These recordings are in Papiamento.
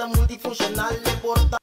ta multifunshonal, e por ta.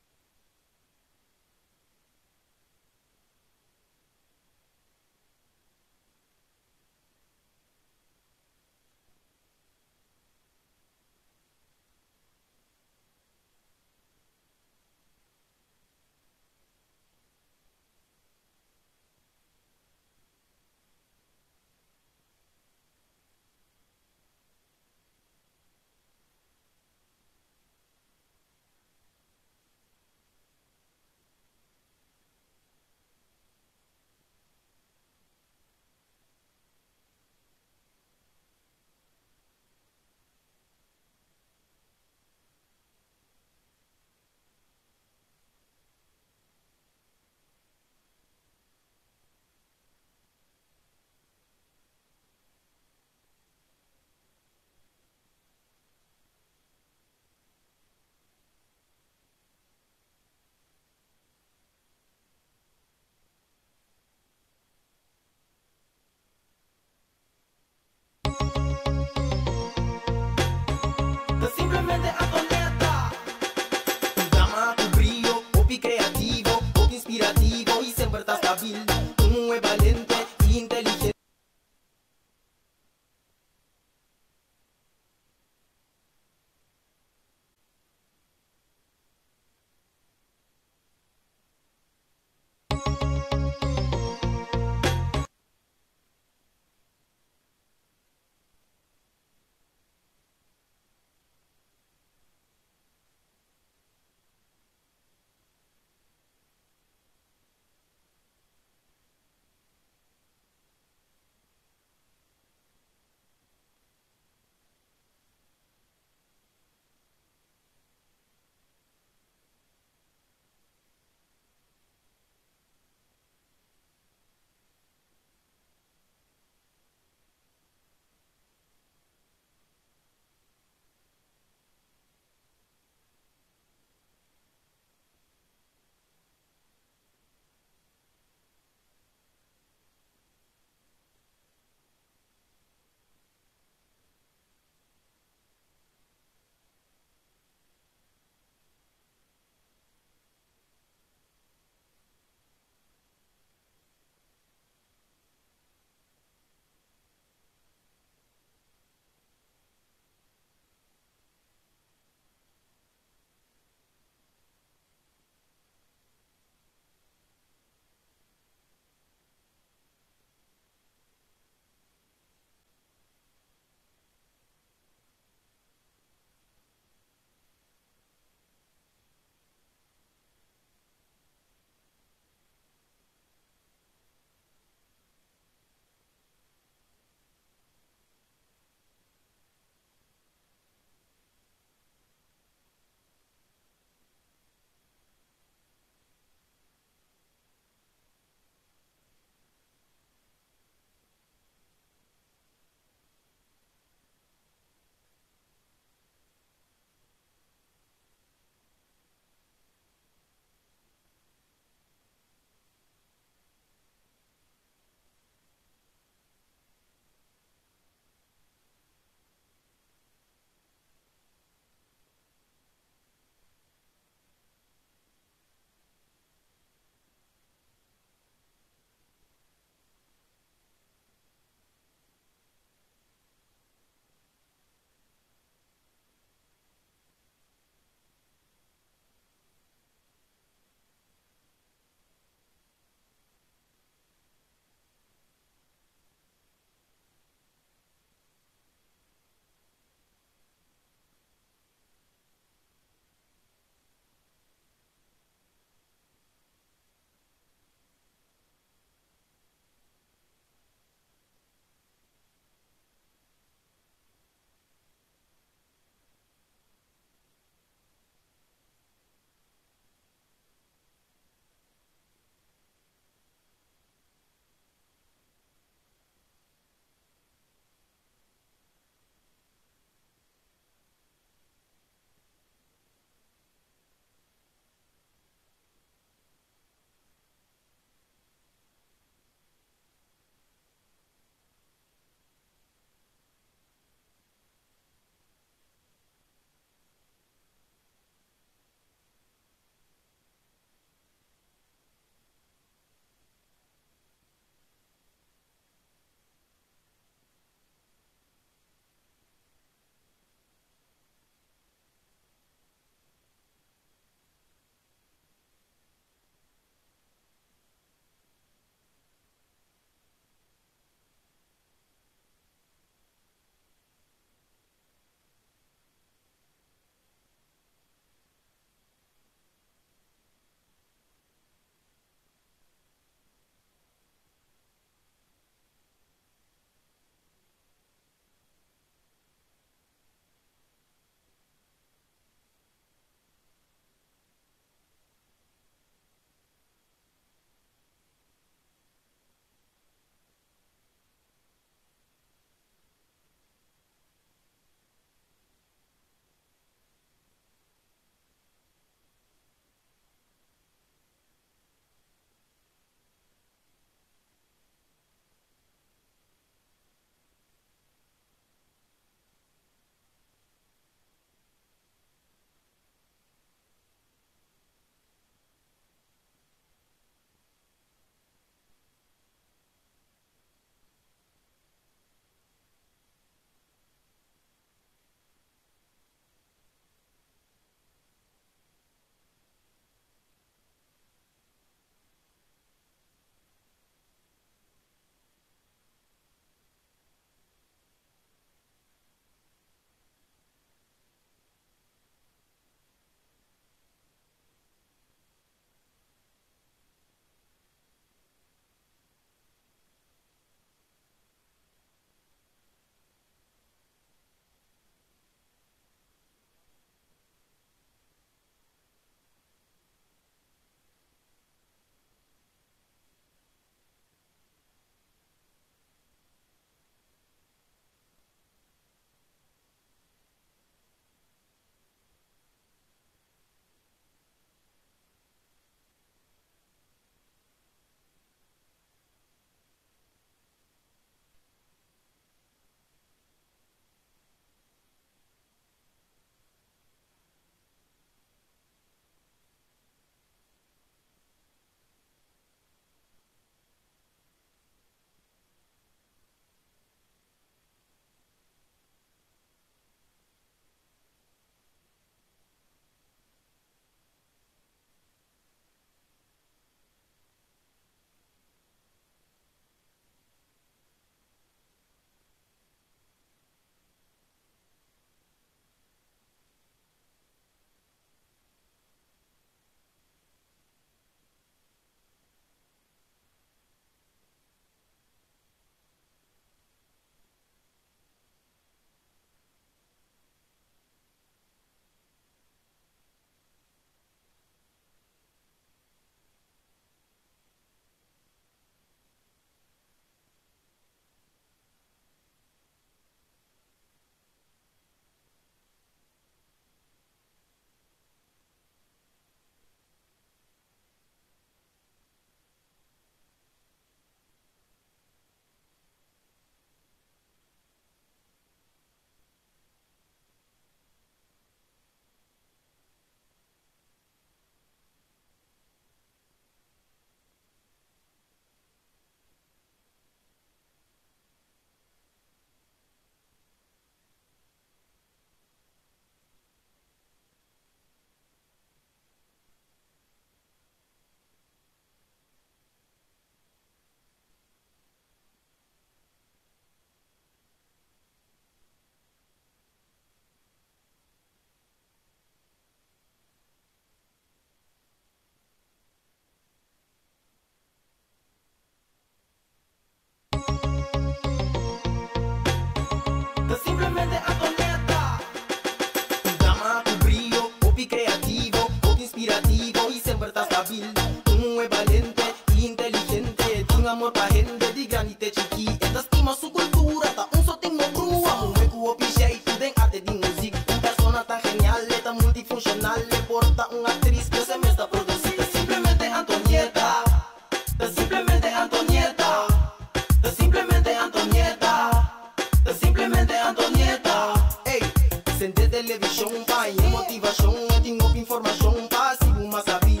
vishon pa motivashon tin informashon pa si mas sabi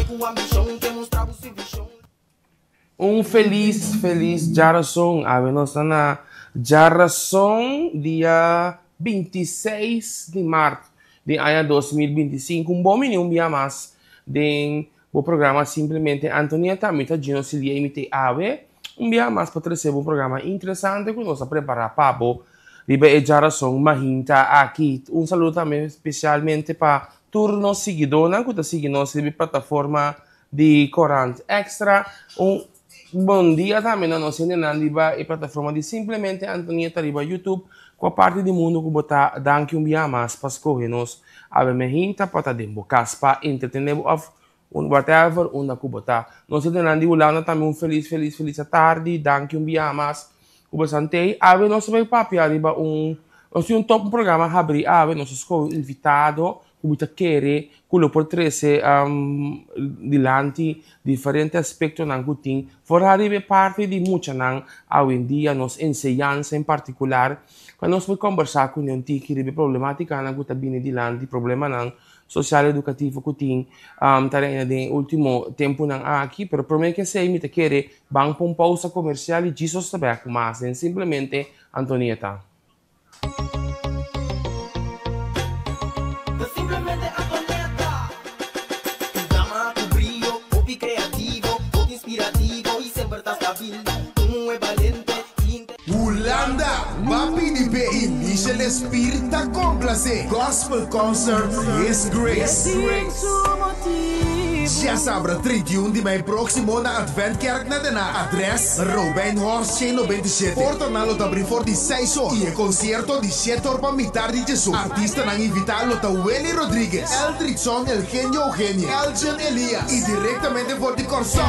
ku ambishon ke mustra su vishon. Un felis, felis djárason. Awe nos ta na djárason dia 26 di mart di aña 2025. Un bon bini un bia mas den bo programa Simplemente Antonieta. Mi ta Gino Silia i mi t'ei awe un bia mas pa trese bo un programa interesante ku nos a prepará pa bo riba e djárason mahinta aki. Un saludo tambe spesialmente pa tur nos siguidónan ku ta sigui nos riba e plataforma di Corant Extra. Un bon dia tambe na nos hendenan riba e plataforma di Simplemente Antonieta riba YouTube. Kua parti di mundu ku bo ta, danki un bia mas pa skohe nos. Awe mehinta pa ta den bo kas pa entretené bo òf un whatever unda ku bo ta. Nos hendenan di Hulanda tambe un felis felis felis atardi. Danki un bia mas ku bo sant'ei. Awe nos ta bai papia riba un nos tin un top un programa habrí awe. Nos a skohe un invitado ku mi ta kere ku lo por trese dilanti diferente aspektonan ku tin foral riba e parti di muchanan awendia, nos enseñansa en partikular. Ku nos por kombersá ku nan tiki riba e problemátikanan ku ta bini dilanti, problemanan sosial edukativo ku tin ta reina den e último tempunan aki. Pero promé ku esei mi ta kere ban pa un pousa komersial i djis nos ta bèk ku mas den Simplemente Antonieta. Simplemente Antonieta. Un dama ku brio, hopi kreativo, hopi inspirativo i semper ta stabil. Un muhé balente i inteligente. Hulanda, Ba pidi p'e i Michel Espir ta komplasé Gospel Concert His Grace. Djasabra 31 di mei próksimo na Adventkerk na Den Haag. Adrès, Robijnhorst 197. Portanan lo ta abrí for di seis or i e konsierto di shete or pa mitar di djesun. Artistanan invitá lo ta Willy Rodriguez, Eldridson El Genio Eugenie, Elgin Elias i direktamente for di Kòrsou,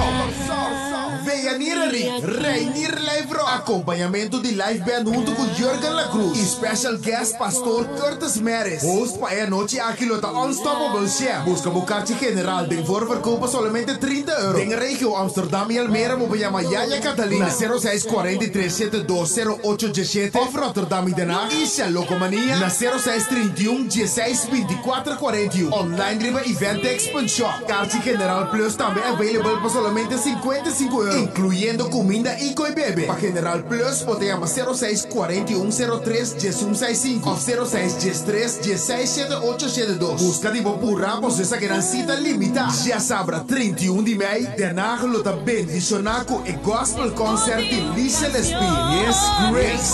Veyanir Henrique, Reinier Lijfrock, akompañamentu di live band huntu ku Jurgen La Cruz i special guest Pastor Curtis Meris. Host pa e anochi aki lo ta Unstoppable Chef. Buska bo karchi general den voorverkoop pa solamente 30 euro. Den regio Amsterdam i Almere bo por yama Yaya Catalina na sero seis kuarenta i tres shete dos sero ocho diesshete òf Rotterdam i Den Haag Isha Locomania na sero seis trinta i un diesseis binti kuater kuarenta i un. Online riba Eventex punt shop. Karchi General Plus tambe available pa solamente sinkuenta i sinku euro, inkluyendo kuminda i koi bebe. Pa General Plus bo ta yama sero seis kuarenta i un sero tres diesun seis sinku òf sero seis diestres diesseis shete ocho shete dos. Buska di bo purá pasobra esakinan sita limitá. Djasabra 31 di mei, Den Haag lo ta bendishoná ku e Gospel Concert di Liesel Espí, His Grace.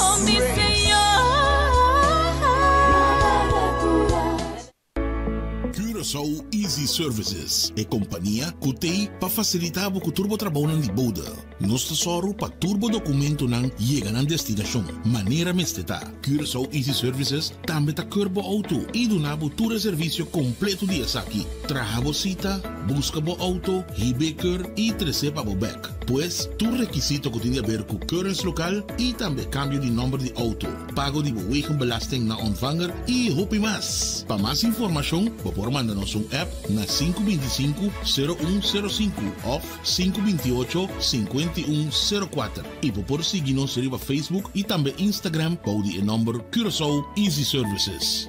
Curaçao Easy Services, e kompania ku t'ei pa fasilitá bo ku tur bo trabounan di bode. Nos ta sòru pa tur bo dokumentonan yega nan destinashon manera mester ta. Curaçao Easy Services tambe ta keur bo outo i duna bo tur e servisio kompleto di esaki, traha bo sita, buska bo outo, hib'é keur i tres'é pa bo bèk. Pues, tur rekisito ku tin di aber ku keuringslokaal i tambe kambio di nòmber di outo. pago di bo wegenbelasting na ontvanger y hopi mas. Pa mas informacion bo por manda nos un app na sinku 25 sero un sero sinku of sinku 28 51 sero kuater y bo por sigui nos riba Facebook y tambe Instagram bou di e nomber Curaçao Easy Services.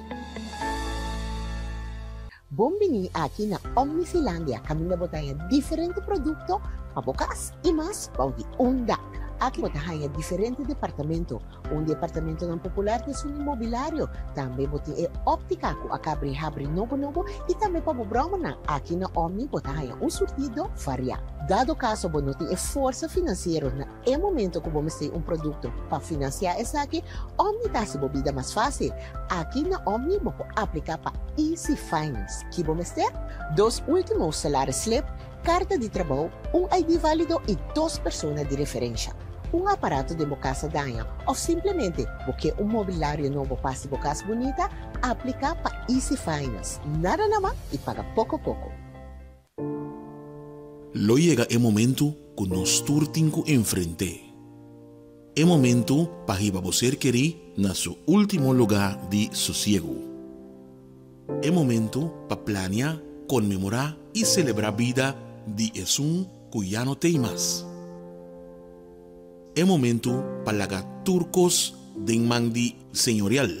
Bon bini aki na Omnifilandia kaminda bo ta haña diferente produkto pa bo kas i mas bou di un dak. Aki bo ta haña diferente departamento. Un di e apartamentonan popular ta esun di mobilario. Tambe bo tin e óptica ku a kabri habri nobo nobo i tambe pa bo bròmernan. Aki na Omni bo ta haña un surtido variá. Dado kaso bo no tin e forsa finansiero na e momento ku bo mester un produkto pa finansiá esaki, Omni ta hasi bo bida mas fásil. Aki na Omni bo por apliká pa Easy Finance. Ki bo mester? Dos último salaris slip, Karta di trabou, un ID válido i dos persona di referensha. Un aparato den bo kas a daña òf simplemente bo ke un mobilario nobo pa hasi bo kas bunita, apliká pa Easy Finance. Nada na man i paga poko poko. Lo yega e momentu ku nos tur tin ku enfrent'é. E momentu pa hiba bo ser kerí na su último lugá di sosiegu. E momentu pa plania, konmemorá i selebrá bida di esun ku ya no t'ei mas. E momentu pa laga tur kos den man di Señorial.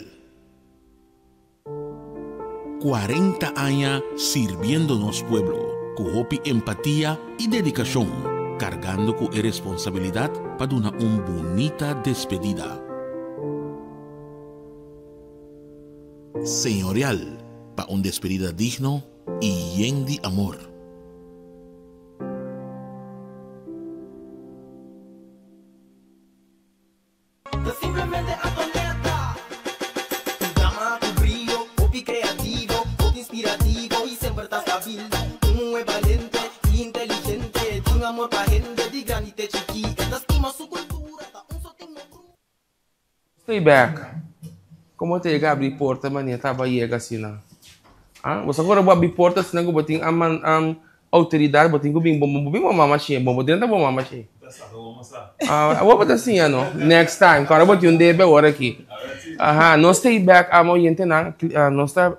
40 aña sirbiendo nos pueblo ku hopi empatia i dedikashon, kargando ku e responsabilidat pa duna un bunita despedida. Señorial pa un despedida digno i yen di amor. Ta simplemente Antonieta. Un dama ku brio, hopi kreativo, hopi inspirativo i semper ta stabil. Un muhé balente i inteligente, tin amor pa hende di grandi te chikí. E ta stima su kultura, ta un sotin no bru. Stay back. Como ta yega abri porta manera taba yega asina? Ah, bo sa ora bo abri porta asina ku bo tin a man am autoridad bo tin ku bin bo bo bin bo mama shi, bo bo drenta bo mama shi. Ah, awor bo ta siña no. Next time, kòrda bo tin un debe awor aki. Aha, nos stay back amo oyentenan, nos ta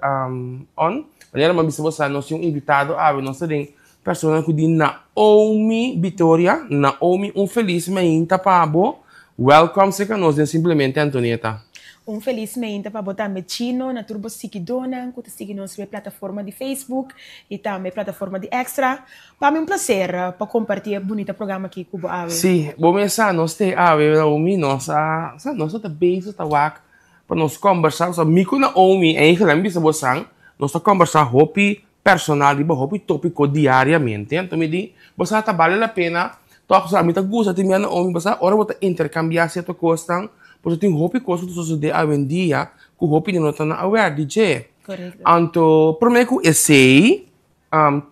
on. Manera mi a bisa bo sa nos tin un invitado awe, nos ta den Persona ku di Naomi Vitoria, Naomi un felis meinta pa bo, welcome serka nos den Simplemente Antonieta. Un felis meinta pa bo tambe Chino, na tur bo siguidónan ku ta sigui nos riba e plataforma di Facebook i tambe e plataforma di Extra. Pa mi un plaser pa kompartí e bunita programa aki ku bo awe. Sí, bo mes sa nos te awe Naomi, nos a sa nos a ta bezig ta wak pa nos kombersá, pasobra mi ku Naomi eigenlijk mi bisa bo san nos ta kombersá hopi personal riba hopi tópiko diariamente. Anto mi di, bo sa ta bale la pena tòg? Sa mi ta gusta tin bia Naomi, bo sa ora bo ta interkambiá sierto kosnan, pasobra tin hopi kos ku ta sosodé awendia ku hopi di no ta na aware di dje. Anto promé ku esei,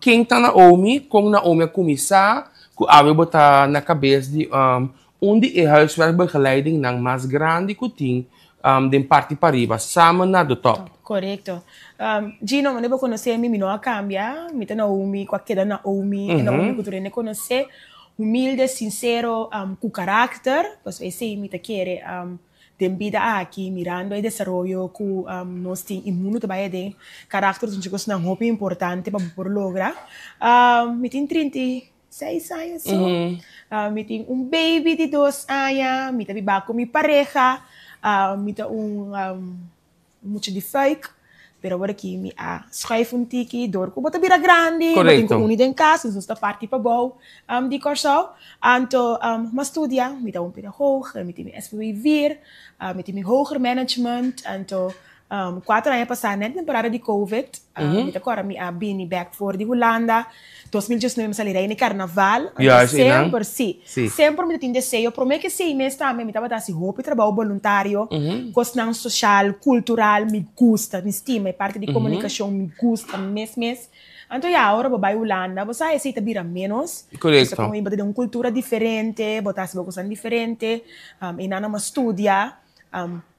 ken ta Naomi? Kon Naomi a kuminsá ku awe bo ta na kabes di un di e huiswerkbegeleidingnan mas grandi ku tin den parti pariba, Samen naar de Top. Korekto. Gino, manera bo konosé mi, mi no a kambia. Mi ta Naomi ku a keda Naomi, e Naomi ku tur hende konosé. Humilde, sinsero, ku karakter. Pasobra esei mi ta kere den bida aki, mirando e desaroyo ku nos tin i mundu ta bai aden, karakter ta un kosnan hopi importante pa bo por logra. Mi tin 36 aña so. Mi tin un baby di 2 aña, mi ta biba ku mi pareha, mi ta un mucha di fuik, pero awor aki mi a schuif un tiki dor ku bo ta bira grandi, bo tin ku uni den kas, nos ta parti pabou di Kòrsou. Anto mi a studia, mi ta un pedagoog, mi tin mi SPW vier, mi tin mi hoger management, anto Kuater aña pasá nèt temporada di covid, mi ta kòrda mi a bini bèk for di Hulanda, 2019 mi sali rei na karnaval, anto semper, si, semper mi ta tin deseo, promé ke sei mes tambe mi tabata hasi hopi trabou boluntario, kosnan soshal, kultural, mi gusta, mi stima e parti di komunikashon, mi gusta mes mes. Anto ya, ora bo bai Hulanda, bo sa esei ta bira ménos, pasobra bo ta den un kultura diferente, bo ta hasi bo kosnan diferente, einan nan a studia.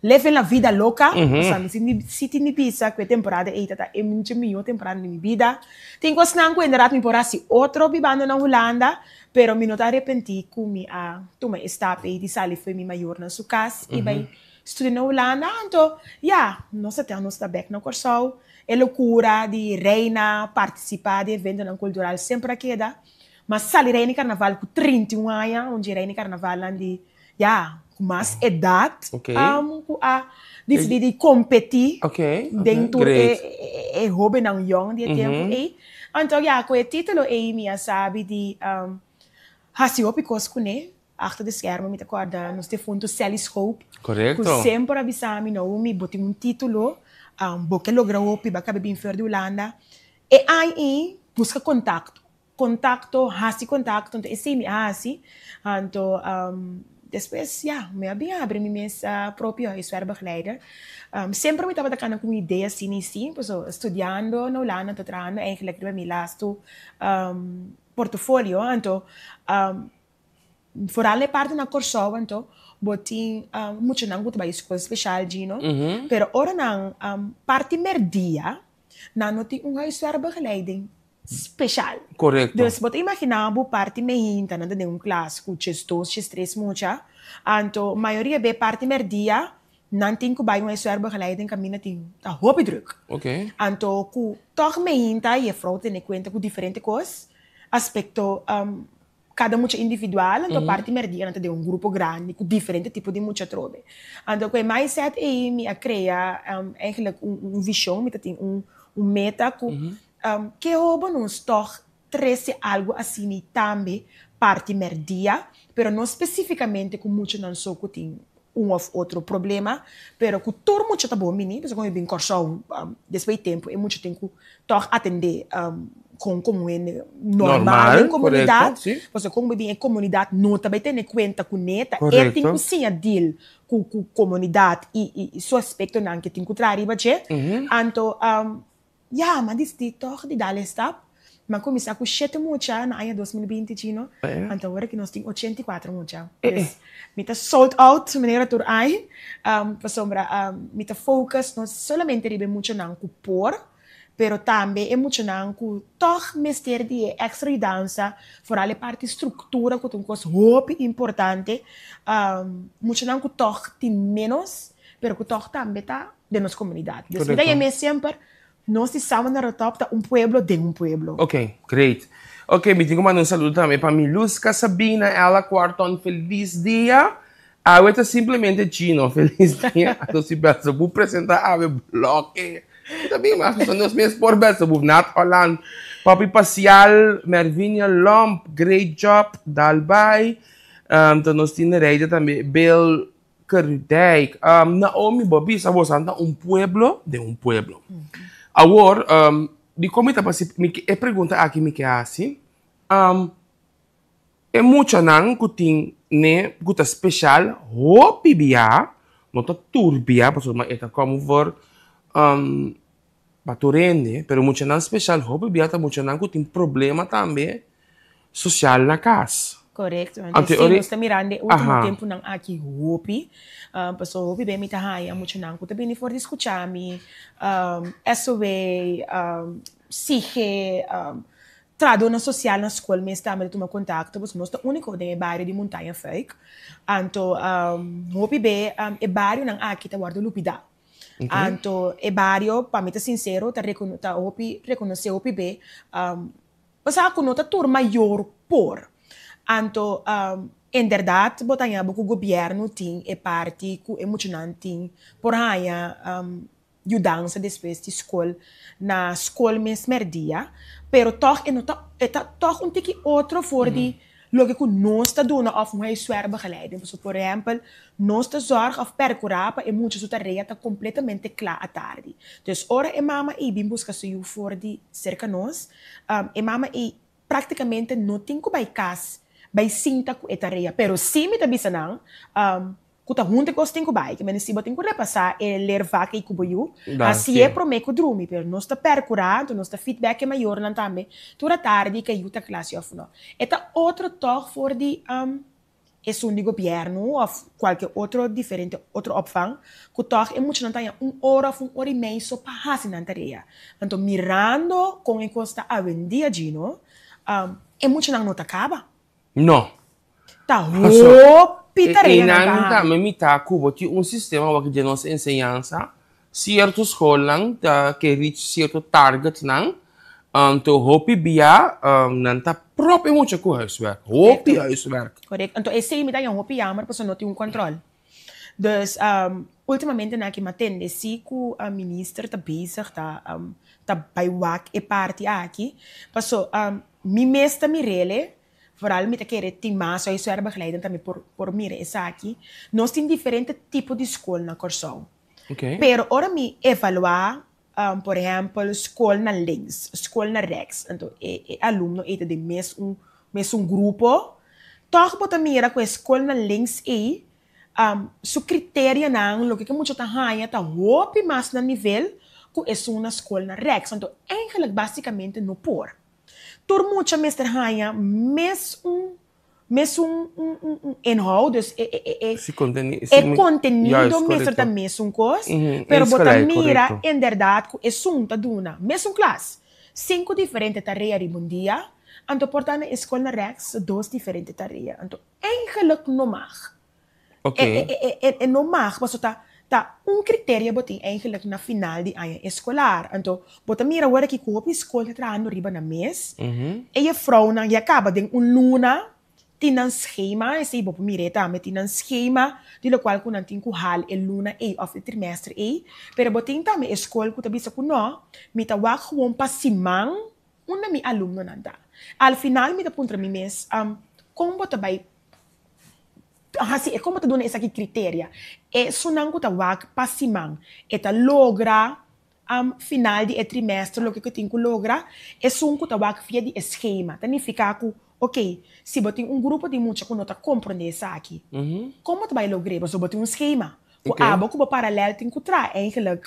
Living la vida loca, osea mi si tin di bisa cu e temporada ey ta ta e mucho miho temporada di mi bida. Tin cosnan cu inderdaad mi por haci otro bibando na Hulanda, pero mi no ta arepenti cu mi a tuma e stap ey di sali fo'i mi mayornan su cas y bay studia na Hulanda. Anto, ya, nos ta ten nos ta bek na Corsou. E locura di reina, participa di eventonan cultural semper a keda. Mas sali reina di carnaval cu 31 aña, un dje reina di carnavalnan di. Ya, ku mas edat ku a disidí di kompetí den tur e hóbennan yòn di e tempu ei. Anto ya, ku e título ei mi a sabi di hasi hopi kos kuné. Achter de schermen mi ta kòrda nos defuntu Sally Schoop ku semper a bisa mi, Naomi, bo tin un título, bo ke logra hopi, bo a kaba bin for di Hulanda. E aña ei buska kontakto. Kontakto, hasi kontakto, anto esei mi a hasi, anto despues ya, mi a bin habri mi mes propio huiswerkbegeleider. Semper mi tabata kana ku un idea asina i si, pasobra studiando na Hulanda anto trahando eigenlijk riba mi lastu portofolio, anto vooral e parti na Kòrsou anto bo tin muchanan ku ta bai skol speshal djino, pero ora nan parti mèrdia nan no tin un huiswerkbegeleiding special. Correcto. Dus bo ta imagina bo parti meinta nan ta den un klas ku djesdos, djestres mucha, anto mayoria be parti merdia nan tin ku bai un huiswerkbegeleiding kaminda tin ta hopi druk. Ok. Anto ku tòg meinta jefrou ta tene kuenta ku diferente kos, aspekto kada mucha individual, anto parti merdia nan ta den un grupo grandi ku diferente tipo di mucha atrobe. Anto ku e mindset ei mi a krea eigenlijk un vishon, mi ta tin un. un meta ku ke hobo nos tòg trese algu asina tambe parti mèrdia, pero no spesífikamente ku muchanan so ku tin un òf otro problema, pero ku tur mucha ta bon bini, pasobra ku mi bin Kòrsou despues di tempu e mucha tin ku tòg atendé kon komo hende normal den komunidat, pasobra kon bo bin e komunidat no ta bai tene kuenta kuné, ta e tin ku siña deal ku komunidat i su aspektonan ke tin ku traha riba dje, anto Ya, m'a disidí tòg di dal e stap. M'a kuminsá ku shete mucha na aña 2020, Gino. Anto awor aki nos tin 84 mucha. Dus mi ta sold out manera tur ai, pasobra mi ta focus no solamente riba e muchanan ku por, pero tambe e muchanan ku tòg mester di e èkstra yudansa, foral e parti struktura ku ta un kos hopi importante. Muchanan ku tòg tin ménos, pero ku tòg tambe ta den nos comunidad. Dus mi ta yam'é semper, nos di Samen naar de Top ta un pueblo den un pueblo. Ok, great. Ok, mi tin ku manda un saludo tambe pa Miluska Sabina, Ella Cuarton, felis dia. Awe ta simplemente Chino, felis dia. Anto si Belzebub presenta awe bloke. Mi ta bin mas, pasobra nos mes por Belzebub, Nat Holland, Papi Pasial, Mervinia Lomp, great job, dal bai. Anto nos tin Nereida tambe, Bill Kerdijk, Naomi, bo a bisa bosan ta un pueblo den un pueblo. Awor, dikon mi ta basi mi e pregunta aki mi ke hasi, e muchanan ku tin ne ku ta speshal hopi bia, no ta tur bia pasobra e ta komo for pa tur hende, pero muchanan speshal hopi bia ta muchanan ku tin problema tambe sosial na kas. Korekto. Anto si nos ta mirando e ultimo tempunan aki hopi, pasobra hopi be mi ta haña muchanan ku ta bini for di skucha mi, SOW, SIGE, trahadónan sosial na skol mes tambe ta tuma kontakto pasobra nos ta úniko den e bario di Montaña Fuik. Anto hopi be e barionan aki ta wòrdu lupidá. Anto e bario, pa mi ta sinsero, ta ta hopi rekonosé hopi be pasá ku no ta tur mayor por. Anto inderdat bo ta haña bo ku gobièrnu tin e parti ku e muchanan tin por haña yudansa despues di skol na skol mes mèrdia, pero tòg e no ta e ta tòg un tiki otro for di Loke ku nos ta duna òf un huiswerkbegeleiding. Pasobra por ehèmpel, nos ta zòrg òf pèrkurá pa e mucha su tarea ta kompletamente kla atardi. Dus ora e mama ei bin buska su yu for di serka nos, e mama ei práktikamente no tin ku bai kas bai sinta ku e tarea. Pero sí mi ta bisa nan, Ku ta hunta kos tin ku bai. Ke mende si bo tin ku repasá e leervak ei ku bo yu, hasié promé ku drumi. Pero nos ta pèrkurá, anto nos ta feedback e mayornan tambe tur atardi ku e yu ta kla si òf no. E ta otro tòg for di esun di gobièrnu òf kualke otro diferente otro opvang ku tòg e muchanan ta haña un ora òf un ora i mei so pa hasi nan tarea. Anto mirando kon e kos ta awendia, Gino, e muchanan no ta kaba. No. Ta hopi tarea nan ta Einan tambe mi ta ku bo tin un sistema wak den nos enseñansa, sierto skolnan ta ke reach sierto targetnan, anto hopi bia nan ta prop e mucha ku huiswerk, hopi huiswerk. Korekto. Anto esei mi ta haña hopi jammer pasobra no tin un kòntròl. Dus ultimamente nan a kima tende si ku minister ta bezig ta ta bai wak e parti aki, paso mi mes ta mir'el Vooral mi ta kere tin mas huiswerkbegeleider tambe por por mira esaki. Nos tin diferente tipo di skol na Kòrsou. Pero ora mi evaluá por ehèmpel skol na links, skol na rèks, anto e e alumno ei ta den mes un mes un grupo, tòg bo ta mira ku e skol na links ei su kriterianan, loke ku e mucha ta haña ta hopi mas na nivel ku esun na skol na rèks. Anto eigenlik básikamente no por. Tur mucha mester haña mes un mes un un un un inhoud, dus e e e e Si konteni e kontenido mester ta mesun kos, pero bo ta mira inderdaad ku esun ta duna mesun klas sinku diferente tarea riba un dia, anto por ta na e skol na rèks dos diferente tarea, anto eigenlik no mag. E no mag, pasobra ta ta un criterio bo tin eigenlijk na final di aña escolar. Anto bo ta mira awor aki ku hopi skol ta trahando riba nan mes. E jefrounan ya kaba den un luna Tin nan schema, esei bo por mir'é tambe, tin nan schema di lokual ku nan tin ku hal e luna ei òf e trimestre ei, pero bo tin tambe e skol ku ta bisa ku nò, mi ta wak gewoon pa siman unda mi alumnonan ta. Al final mi ta puntra mi mes, kon bo ta bai hasi e, kon bo ta duna esaki kriteria? Esunnan ku ta wak pa siman e ta logra final di e trimestre loke ku tin ku logra, esun ku ta wak via di e schema. Ta nifiká ku, oké, si bo tin un grupo di mucha ku no ta komprondé esaki, kon bo ta bai logr'é? Pasobra bo tin un schema ku abo ku bo paralèl tin ku traha eigenlijk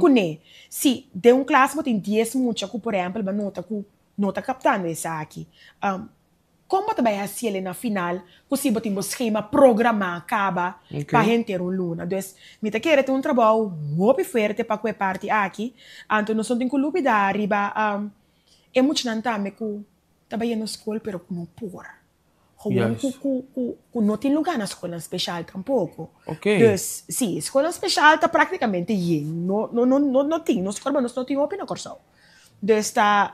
kuné. Si den un klas bo tin dies mucha ku por ehèmpel bo nota ku no ta kaptando esaki, Kon bo ta bai hasi el na final ku si bo tin bo skema programá kaba pa henter un luna? Dus, mi ta kere tin un trabou hopi fuerte pa ku e parti aki. Anto nos no tin ku lubidá riba e muchanan tambe ku ta bai yendo skol pero ku no por. Gewoon ku ku ku ku no tin lugá na skolnan speshal tampoko. Dus, si, skolnan speshal ta praktikamente yen. No no no no tin, nos kòrda nos no tin hopi na Kòrsou. Dus ta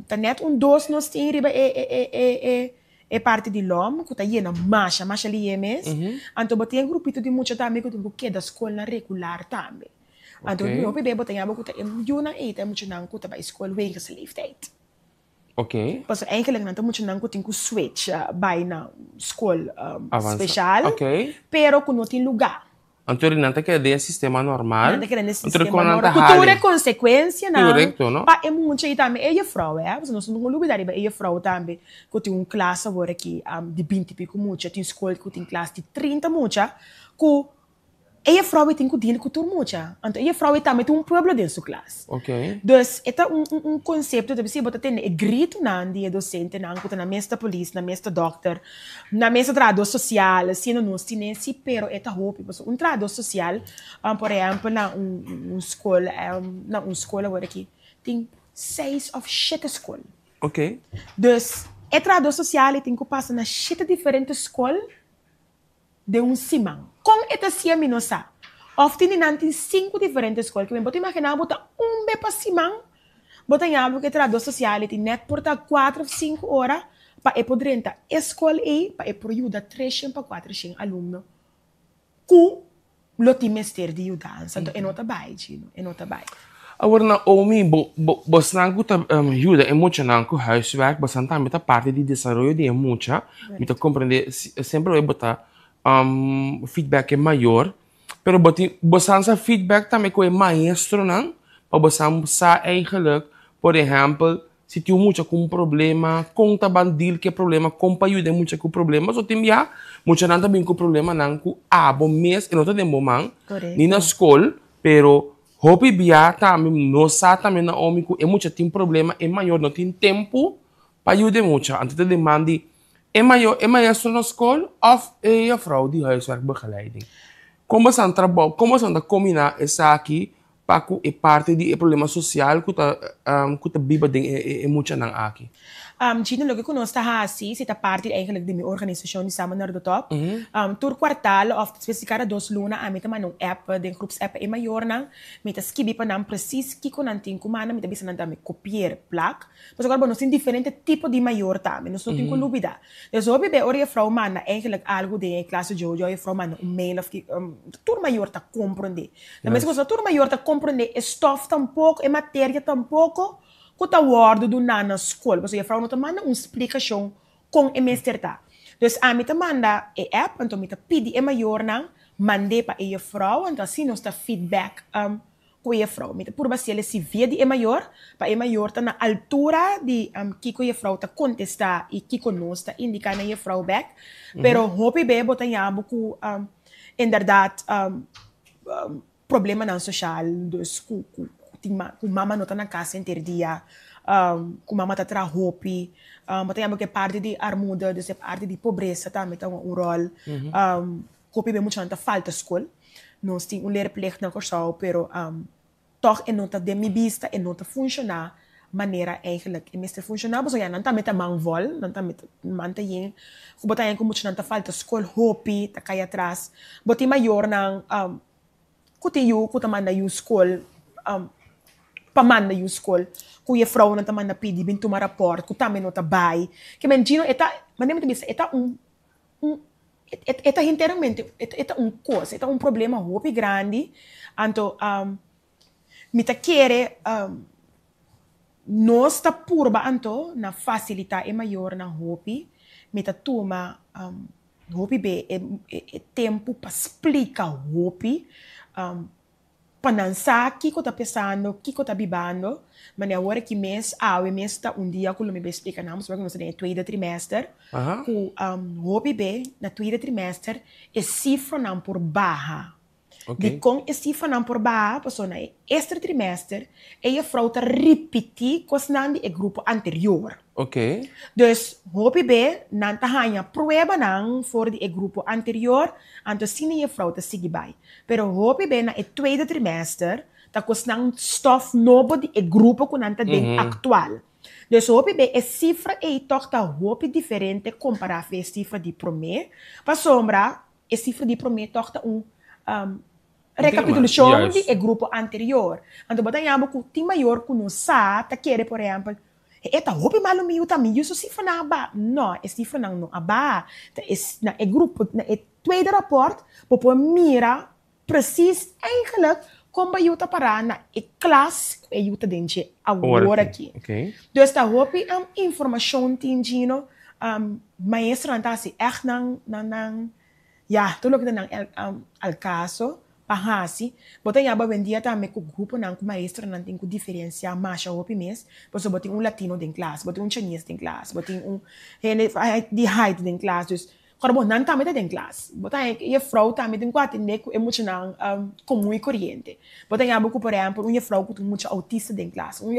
ta net un dos nos tin riba e e e e e e parti di lòm ku ta yena masha masha lihe mes. Anto bo tin e grupito di mucha tambe ku tin ku keda skolnan regular tambe. Anto mi hopi bes bo ta yama ku ta e yunan ei ta e muchanan ku ta bai skol wegens leeftijd. Pasobra eigenlijk nan ta muchanan ku tin ku switch bai na skol speshal pero ku no tin lugá. Anto nan ta keda den e sistema normal. Nan ta keda den e sistema normal. Ku tur e konsekuensianan pa e mucha i tambe e jefrou eh. Pasobra nos no por lubida riba e jefrou tambe ku tin un klas awor aki di binti piku mucha, tin skol ku tin klas di 30 mucha ku E jefrou ei tin ku deal ku tur mucha. Anto e jefrou ei tambe tin un pueblo den su klas. Dus e ta un un konsepto ta bisa bo ta tende e gritonan di e dosentenan ku ta na mes ta polis, na mes ta dòkter, na mes ta trahadó sosial, asina nos tine si pero e ta hopi. Pasobra un trahadó sosial por ehèmpel na un un skol na un skol awor aki tin seis òf shete skol. Dus e trahadó sosial ei tin ku pasa na shete diferente skol. Den un siman. Kon e ta sia mi no sa. Of tin di nan tin sinku diferente skol ke men bo ta imaginá bo ta un be pa siman bo ta yabi ku e trahadó sosial ei tin nèt por ta kuater of sinku ora pa e por drenta e skol ei pa e por yuda treshen pa kuatershen alumno ku lo tin mester di yudansa. Anto e no ta bai, Gino, e no ta bai. Awor Naomi, bo bo bosnan ku ta yuda e muchanan ku huiswerk, bosnan tambe ta parti di desaroyo di e mucha. Mi ta komprendé semper ora bo ta feedback e mayor, pero bo tin bosan sa feedback tambe ku e maestronan pa bosan sa eigenlijk, por ehèmpel, Si tin un mucha ku un problema, kon ta ban deal ku e problema, kon pa yuda e mucha ku problema. So tin bia muchanan ta bin ku problemanan ku abo mes e no ta den bo man, ni na skol, pero hopi bia tambe no sa tambe Naomi ku e mucha tin problema, e mayor no tin tempu pa yuda e mucha. Anto ta deman di e mayor, e maestro na skol òf e juffrouw di huiswerkbegeleiding. Kon boso a trabou, kon boso ta kombiná esaki Pa ku e parti di e problema sosial ku ta ku ta biba den e muchanan aki. Gino, loke ku nos ta hasi, si ta parti eigenlijk di mi organisashon di Samen naar de Top, tur kwartal òf despues di kada dos luna ami ta manda un app den groepsapp pa e mayornan. Mi ta skibi pa nan presis kiko nan tin ku manda, mi ta bisa nan tambe kopier plak. Pasobra bo nos tin diferente tipo di mayor tambe, nos no tin ku lubida. Dus hopi be ora juffrouw manda eigenlijk algu den e klas djojo, juffrouw manda un mail òf ki, tur mayor ta komprondé. Ta meskos no tur mayor ta komprondé e stof tampoko, e materia tampoko ku ta wòrdu duná na skol. Pasobra juffrouw no ta manda un splikashon kon e mester ta. Dus ami ta manda e app, anto mi ta pidi e mayornan mand'é pa e juffrouw, anto asina nos ta feedback ku e juffrouw. Mi ta purba hasiel e CV di e mayor, pa e mayor ta na altura di kiko juffrouw ta kontestá i kiko nos ta indiká na juffrouw bèk. Pero hopi be bo ta yabu ku inderdat problemanan soshal, dus ku ku tin ku mama no ta na kas henter dia, ku mama ta traha hopi, bo ta yama ku e parti di armuda, dus e parti di pobresa tambe ta hunga un ròl, ku hopi be muchanan ta falta skol, nos tin un leerplicht na Kòrsou pero Tòg e no ta den mi bista, e no ta funshoná manera eigenlijk e mester funshoná, pasobra ya nan tambe ta man vòl, nan tambe ta man ta yen, ku bo ta haña ku muchanan ta falta skol hopi, ta kai atras. Bo tin mayornan ku tin yu ku ta manda yu skol pa manda yu skol, ku jefrounan ta manda pidi bin tuma rapòrt ku tambe no ta bai. Ke men Gino e ta, manera mi ta bisa, e ta un. un e ta hinteramente e ta un kos, e ta un problema hopi grandi. Anto mi ta kere nos ta purba anto na fasilitá e mayornan hopi. Mi ta tuma hopi be e tempu pa splika hopi pa nan sa kiko ta pesando, kiko ta bibando. Mane awor aki mes, awe mes ta un dia ku lo mi bai splika nan, pasobra ku nos ta den e tweede trimester, ku hopi be na tweede trimester e sifranan por baha. Dikon e sifranan por baha? Pasobra na e eerste trimester e jefrou ta ripití kosnan di e grupo anterior. Dus hopi be nan ta haña pruebanan for di e grupo anterior, anto asina e jefrou ta sigui bai. Pero hopi be na e tweede trimester ta kosnan stof nobo di e grupo ku nan ta den aktual. Dus hopi be e sifra ei tòg ta hopi diferente kompará ku e sifra di promé, pasobra E sifra di promé tòg ta un rekapitulashon di e grupo anterior. Anto bo ta yama ku tin mayor ku no sa ta kere, por ehèmpel, e ta hopi malu mi yu ta, mi yu su sifranan a baha. No, e sifranan no a baha. Ta e na e grupo, na e tweede rapòrt bo por mira presis eigenlijk kon bo yu ta pará na e klas ku e yu ta den dje awor aki. Dus ta hopi informashon tin, Gino. Maestronan ta hasi ègt nan nan nan ya tur loke ta nan alkaso pa hasi. Bo ta yaba awendia tambe ku gruponan ku maestronan tin ku diferensiá masha hopi mes, pasobra bo tin un latino den klas, bo tin un chines den klas, bo tin un hende di Haiti den klas. Dus Ora bo nan tambe ta den klas, bo ta haña ku e jefrou tambe tin ku atendé ku e muchanan komun i koriente. Bo ta haña bo ku por ehèmpel un jefrou ku tin un mucha outista den klas, un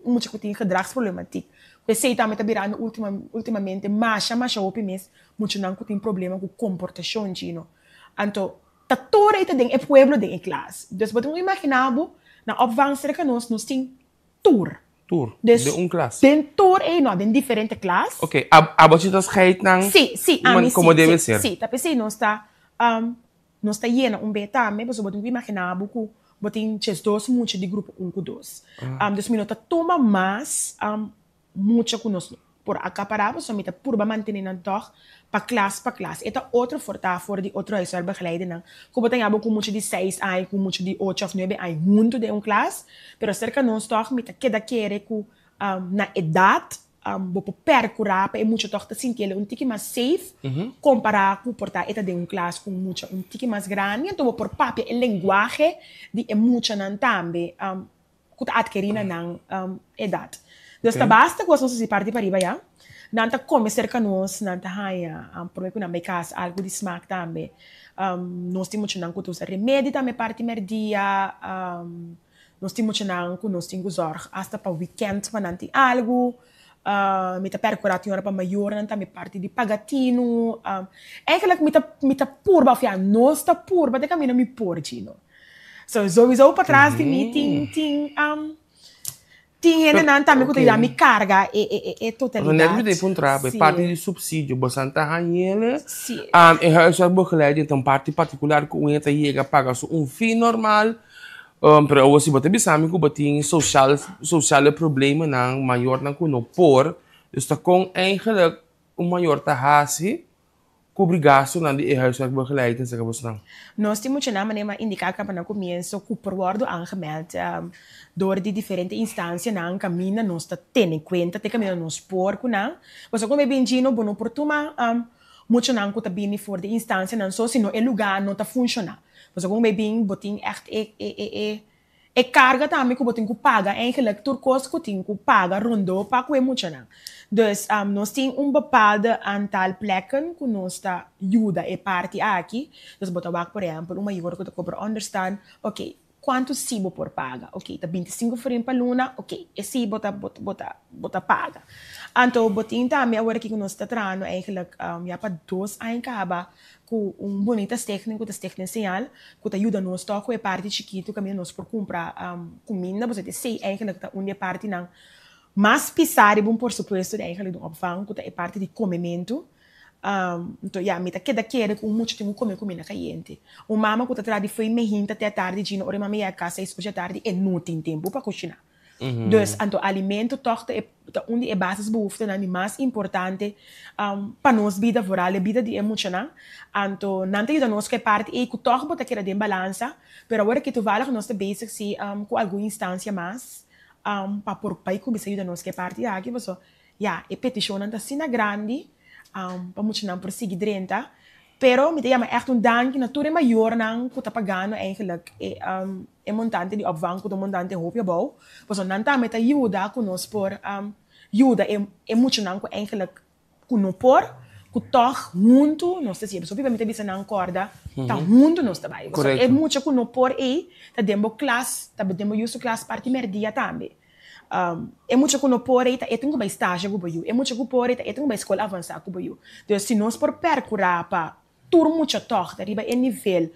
un mucha ku tin gedragsproblematiek. Ku esei tambe ta birando ultima ultimamente masha masha hopi mes muchanan ku tin problema ku komportashon chino. Anto ta tur ei ta den e pueblo den e klas. Dus bo tin ku imaginá bo na opvang serka nos, nos tin tur. Tur, Dus, den un klas. Den tur ei no, den diferente klas. Oké, ab abo si ta scheid nan Sí, sí, ami sí, como debe sí, ser. sí. Ta p'esei nos ta, nos ta yena un be tambe, pasobra bo tin ku imaginá bo ku bo tin 12 mucha di grupo un ku dos. Dus mi no ta tuma mas mucha ku nos por akapará, pasobra mi ta purba mantené nan tòg pa klas pa klas. E ta otro for ta for di otro huiswerkbegeleidernan ku bo ta haña bo ku mucha di seis aña ku mucha di ocho òf nuebe aña huntu den un klas, pero serka nos tòg mi ta keda kere ku na edat bo por pèrkurá pa e mucha tòg ta sinti el un tiki mas safe kompará ku por ta e ta den un klas ku un mucha un tiki mas grandi, anto bo por papia e lenguahe di e muchanan tambe. Ku ta atkerí na nan edat. Dus ta basta kos nos hasi parti pariba ya. Nan ta kome serka nos, nan ta haña promé ku nan bai kas algu di smak tambe. Nos tin muchanan ku ta usa remedi tambe parti mèrdia. Nos tin muchanan ku nos tin ku zòrg asta pa wikènt pa nan tin algu. Mi ta pèrkurá tin ora pa mayornan tambe parti di paga tinu. Eigenlijk mi ta mi ta purba òf ya nos ta purba te kaminda mi por Gino. So sowieso patras di mi tin tin um, tin hendenan tambe ku ta yuda mi karga e e e e Net totalidat. mi ta puntra bo, e Sí. parti di subsidio, bosan ta hañ'el? Sí. E huiswerkbegeleiding ta un parti partikular ku un hende ta yega paga su un fee normal, pero awor si bo ta bisa mi ku bo tin social sociale problemanan, mayornan ku no por, dus ta kon eigenlijk un mayor ta hasi Kubri gastunan di e huiswerkbegeleiding saka bosnan. Nos tin muchanan manera mi a indiká kaba na komienso ku por wòrdu aangemeld dor di diferente instansianan kaminda nos ta tene kuenta te kaminda nos por ku nan. Pasobra ku mi bin djino bo no por tuma muchanan ku ta bini for di instansianan so sino e lugá no ta funshoná. Pasobra ku mi bin bo tin ègt e e E karga tambe ku bo tin ku paga eigenlijk tur kos ku tin ku paga rondó pa ku e muchanan. Dus nos tin un bepaalde aantal plekken ku nos ta yuda e parti aki. Dus bo ta wak por ehèmpel un mayor ku ta kobra ònderstan, oke, kuantu si bo por paga? Oke, ta 25 florin pa luna, oke, e si bo ta bo ta bo ta paga. Anto bo tin tambe awor aki ku nos ta trahando eigenlijk ya pa 2 aña kaba ku un bunita stichting ku ta Stichting Señal ku ta yuda nos tòg ku e parti chikitu kaminda nos por kumpra kuminda pasobra esei eigenlijk ta un di e partinan mas pisá riba un porsupuesto di eigenlijk di un opvang ku ta e parti di komementu. Anto ya mi ta keda kere ku un mucha tin ku kome kuminda kayente. Un mama ku ta traha di fo'i mehinta te atardi djina ora e mama yega kas seis ocho di atardi e no tin tempu pa kushiná. Dus anto alimento tòg ta e ta un di e basisbehoeftenan di mas importante pa nos bida, vooral e bida di e muchanan. Anto nan ta yuda nos ku e parti ei ku tòg bo ta keda den balansa, pero awor aki toevallig nos ta bezig si ku algun instansia mas pa por bai kuminsá yuda nos ku e parti aki pasobra ya e petishonnan ta asina grandi pa muchanan por sigui drenta. Pero mi ta yama ègt un danki na tur e mayornan ku ta pagando eigenlijk e e montante di opvang ku ta un montante hopi abou, pasobra nan tambe ta yuda ku nos por yuda e e muchanan ku eigenlijk ku no por, ku tòg huntu nos ta siña. Pasobra hopi bia mi ta bisa nan kòrda ta huntu nos ta bai. Pasobra e mucha ku no por ei ta den bo klas, ta den bo yu su klas parti mèrdia tambe. E mucha ku no por ei ta e tin ku bai stage ku bo yu. E mucha ku por ei ta e tin ku bai skol avansá ku bo yu. Dus si nos por pèrkurá pa tur mucha tòg ta riba e nivel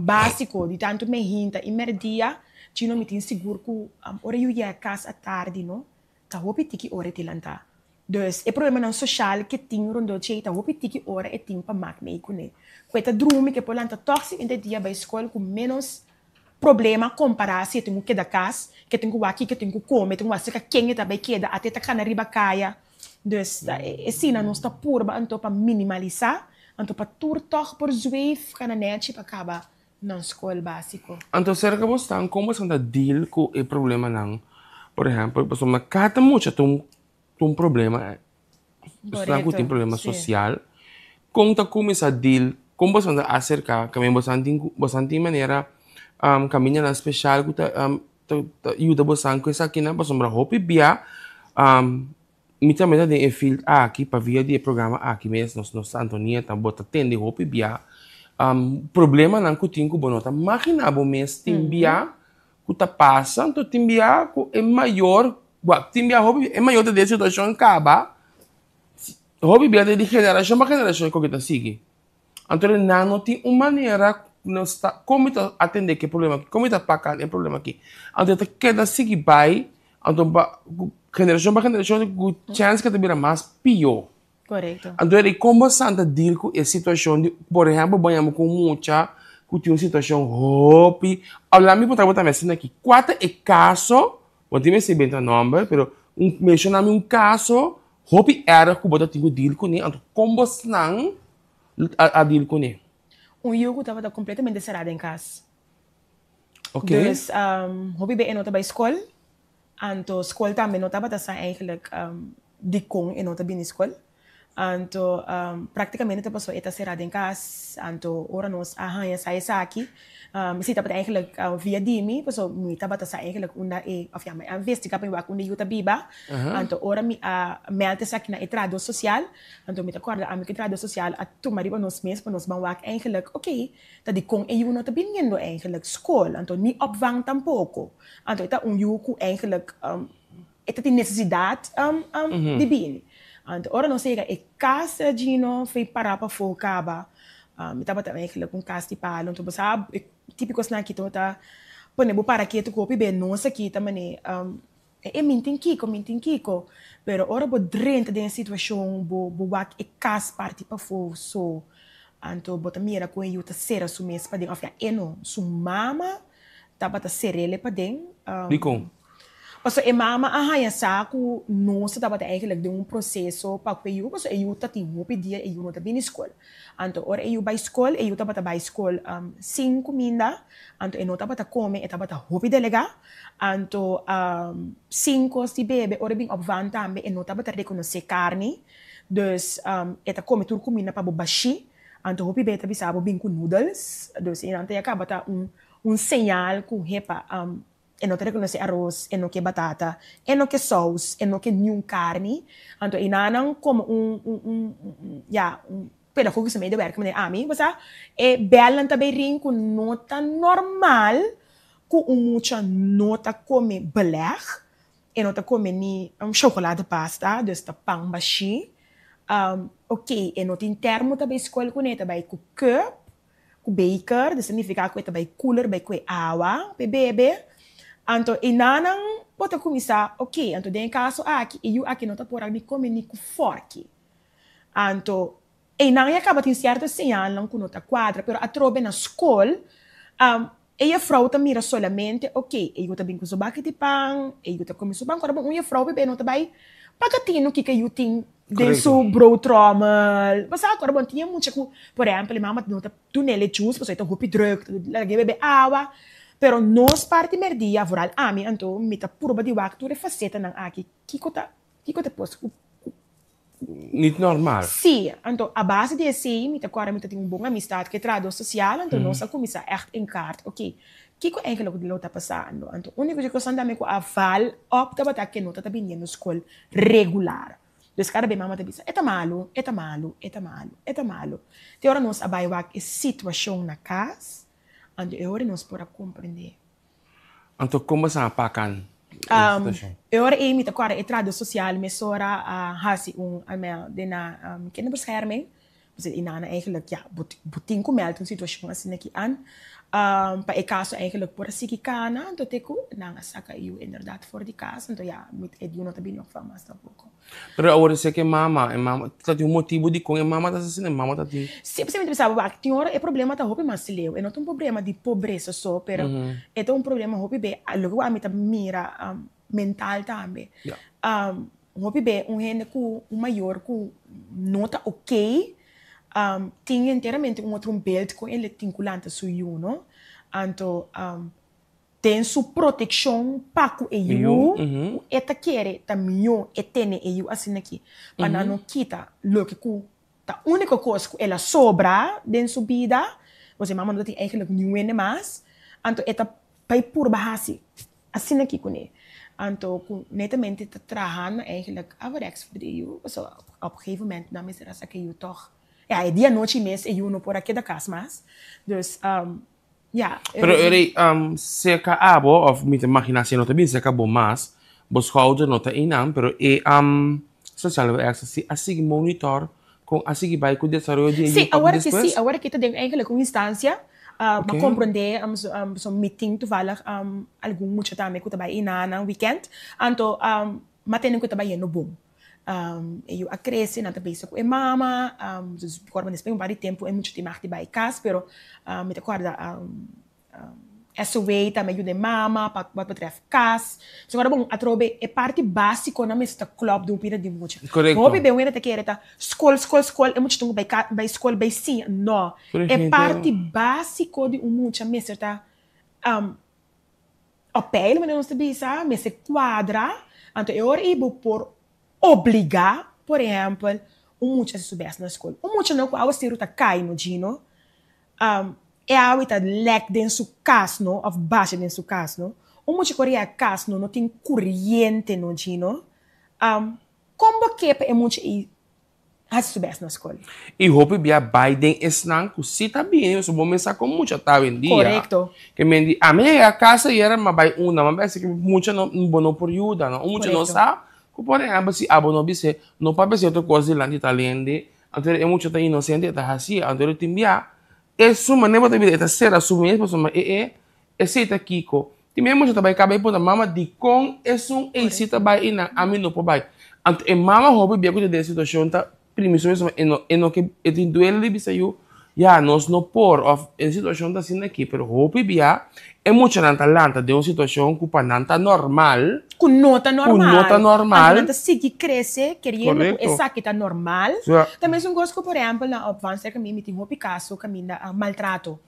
básiko di tantu mehinta i mèrdia, Chino mi tin sigur ku ora yu yega kas atardi no, ta hopi tiki ora e tin lantá. Dus e problemanan soshal ke tin rondó dje ta hopi tiki ora e tin pa mak mei kuné. Ku e ta drumi, ku e por lanta tòg siguiente dia bai skol ku ménos problema kompará si e tin ku keda kas, ke tin ku wak kiko e tin ku kome, e tin ku wak serka ken e ta bai keda, ata e ta kana riba kaya. Dus ta esina nos ta purba anto pa minimalisá, anto pa tur tòg por zweef kana nèchi pa kaba nan skol básiko. Anto serka bo stan kon bo ta deal ku e problemanan? Por ehèmpel, pasobra kada mucha ta un problema. Esnan ku tin problema sosial, kon ta kuminsá deal, kon boso ta aserká? Kaminda boso tin ku boso tin manera kamindanan speshal ku ta ta yuda boso ku esakinan? Pasobra hopi bia mi tambe ta den e field aki pa via di e programa aki mes nos nos Antonieta bo ta tende hopi bia problemanan ku tin ku bo no ta maginá bo mes tin bia ku ta pasa anto tin bia ku e mayor Wak, tin bia hopi, e mayor ta den situashon kaba, hopi bia ta di generashon pa generashon e koke ta sigui. Anto di nan no tin un manera nos ta, kon mi ta atende ku e problema aki, kon mi ta paka e problema aki. Anto e ta keda sigui bai, anto pa generashon pa generashon ku chèns ke ta bira mas pió. Korekto. Anto di kon bo san ta deal ku e situashon di, por ehèmpel bo yama ku un mucha ku tin un situashon hopi, òf mi puntra bo tambe asina aki, kua ta e kaso Bo tin mester benta nomber, pero un menciona mi un caso hopi erg cu bo ta tin cu deal cune, anto con bosnan a deal cune? Un yu cu tabata completamente cerá den cas. Ok. Dus hopi be e no ta bay scol, anto scol tambe no tabata sa eigenlijk dicon e no ta bini scol. Anto práktikamente ta pasó e ta será den kas. Anto ora nos a haña sa esaki, esei tabata eigenlijk via di mi, pasobra mi tabata sa eigenlijk unda e, òf ya, mi a investigá pa mi wak unda e yu ta biba. Anto ora mi a mèlda esaki na e trahadó sosial, anto mi ta kòrda ami ku e trahadó sosial a tuma riba nos mes pa nos ban wak eigenlijk, oké, ta dikon e yu no ta biniendo eigenlijk skol, anto ni opvang tampoko. Anto e ta un yu ku eigenlijk E ta tin nesesidat di bini. Anto ora nos a yega e kas Gino foi para pafó kaba. Mi tabata eigenlijk un kas di palo. Anto bo sa e tipiko esnan aki ta pone bo para ketu ku hopi be nos aki ta mane e min tin kiko min tin kiko. Pero ora bo drenta den e situashon bo bo wak e kas parti pafó so. Anto bo ta mira ku e yu ta sera su mes paden òf ya e no su mama tabata ser'el paden. Dikon? Pasobra e mama a haña sa ku nos ta tabata eigenlijk den un proseso pa ku e yu, pasobra e yu ta tin hopi dia e yu no ta bini skol. Anto ora e yu bai skol, e yu tabata bai skol sin kuminda, anto e no tabata kome, e tabata hopi delegá. Anto sin kos di bebe, ora e bin opvang tambe e no tabata rekonosé karni, dus e ta kome tur kuminda pa bo bashí. Anto hopi bes e ta bisa bo bin ku noodles, dus einan ta ya kaba ta un señal ku hepa. E no ta rekonosé aros, e no ke batata, e no ke sous, e no ke niun karni. Anto e nanan komo un un un ya un pedagogische medewerker manera ami, bo sa, e bèlnan ta bay rin ku no ta normal ku un mucha no ta kome belèg, e no ta kome ni chocolate pasta, dus ta pan bashí. Oké, e no tin termo ta bay skol kuné, e ta bay ku cup. Ku beker, dus ta nifiká ku e ta bai cooler bai kue awa pa e bebe. Anto enanan bo ta kuminsá, oké, anto den e kaso aki e yu aki no ta por a ni kome ni ku fòrki. Anto einan ya kaba tin sierto señalnan ku no ta kuadra, pero atrobe na skol. E jefrouw ta mira solamente, ok, e yu ta bin ku su baki di pan, e yu ta kome su pan, kòrda bo un jefrouw bebé no ta bai paga tinu kiko e yu tin den su broodtrommel. Bo sa kòrda bo tin e mucha ku, por ehèmpel, e mama no ta dun'é lechus pasobra e ta hopi drùk, ta lag'é bebe awa. Pero nos parti mèrdia, vooral ami anto, mi ta purba di wak tur e fasetanan aki, kiko ta, kiko ta pos ku. Niet normal. Sí, anto a base di esei mi ta kòrda mi ta tin un bon amistad ku e trahadó sosial, anto nos a kuminsá ègt in kaart, oke, kiko eigenlijk lo ta pasando? Anto úniko di kosnan tambe ku a val òp tabata ke no ta ta biniendo skol regular. Dus kada be mama ta bisa, e ta malu, e ta malu, e ta malu, e ta malu. Te ora nos a bai wak e situashon na kas, anto e ora nos por a komprendé. Anto kon bo sa pakan e situashon? E ora ei mi ta kòrda e trahadó sosial mesora a hasi un aanmelding na kinderbescherming. Pasobra e nana eigenlijk ya bo bo tin ku mèlda un situashon asina aki an. Pa e kaso eigenlijk por a sigui kana anto te ku nan a saka e yu inderdat for di kas anto ya e yu no ta bini opvang mas tampoko. Pero awor esei ke mama, e mama ta tin un motibu dikon e mama ta asina, e mama ta tin. Sí, pasobra mi ta bisa bo wak, tin ora e problema ta hopi mas leu, e no ta un problema di pobresa so, pero e ta un problema hopi be, loke ku ami ta mira mental tambe. Hopi be un hende ku, un mayor ku no ta oké, tin enteramente un otro un beeld kon el tin ku lanta su yu, no? Anto. Den su protekshon pa ku e yu, ku e ta kere ta mihó e tene e yu asin'aki, pa nan no kita loke ku ta úniko kos ku el a sobra den su bida, pasobra e mama no ta tin eigenlijk niun hende mas, anto e ta bai purba hasi asin'aki kuné. Anto ku netamente ta trahando eigenlijk averechts for di e yu, pasobra op gegeven moment nan mester a saka e yu tòg. Ya, e dia anochi mes e yu no por a keda kas mas, dus. Ja. Pero eri um, cerca abo, of mi ta imagina si no ta bin cerca bo mas, bo schouder no ta einan, pero e um, sociale werkster si a sigui monitor con a sigui bai cu desaroyo di e Sí, yu pa awor ki despues? sí, awor ki ta den eigenlijk un instancia, uh, Ok. pa comprende, um, so, um, so mi tin toevallig um, algun mucha tambe cu ta bai einan nan weekend, anto um, ma tene cu ta bai yendo bon. E yu a krese, nan ta bezig ku e mama, dus mi kòrda despues un par di tempu e mucha tin mag di bai kas, pero mi ta kòrda SOW tambe a yuda e mama pa wat betreft kas. So ora bon atrobe e parti básiko nan mester ta klòp den un bida di mucha. Hopi be un hende ta kere ta skol, skol, skol, e mucha tin ku bai ka bai skol bai siña. No, e parti básiko di un mucha mester ta Op peil manera nos ta bisa mester cuadra, anto e ora ei bo por obliga, por ehempel, un mucha haci su best na scol. Un mucha no cu awaceru ta cay no Gino, e awe ta lek den su cas no of basha den su cas no. Un mucha cu a ria cas no no tin curiente no Gino. Con bo ke pa e mucha ei hasi su bes na skol. I hopi bia bai den esnan ku si ta bini, pasobra bo mes sa kon mucha ta awendia. Korekto. Ke men di, ami a yega kas ayera, mi a bai una, mi a pensa ke mucha no, bo no por yuda no. Un mucha no sa ku por ehèmpel si abo no bis'é, no papia sierto kos dilanti tal hende, anto e mucha ta inosente, e ta hasié, anto e tin bia e su manera bo ta bira, e ta sera su mes pasobra e e Esei ta kiko? Tin e mucha ta bai kaba i puntra, Mama, dikon esun ei ta bai i nan ami no por bai? Anto e mama hopi bia ku ta den e situashon ta primi su mes, e no e no ke e tin duele di bisa yu, ya nos no por òf e situashon ta asina aki, pero hopi bia e muchanan ta lanta den un situashon ku pa nan ta normal, Ku no ta ku no ta normal. normal. Anto nan ta sigui krese keriendo ku Korekto. esaki ta normal. Ja. Ta mesun kos ku por ehèmpel na opvang serka mi, mi tin hopi kaso kaminda maltrato.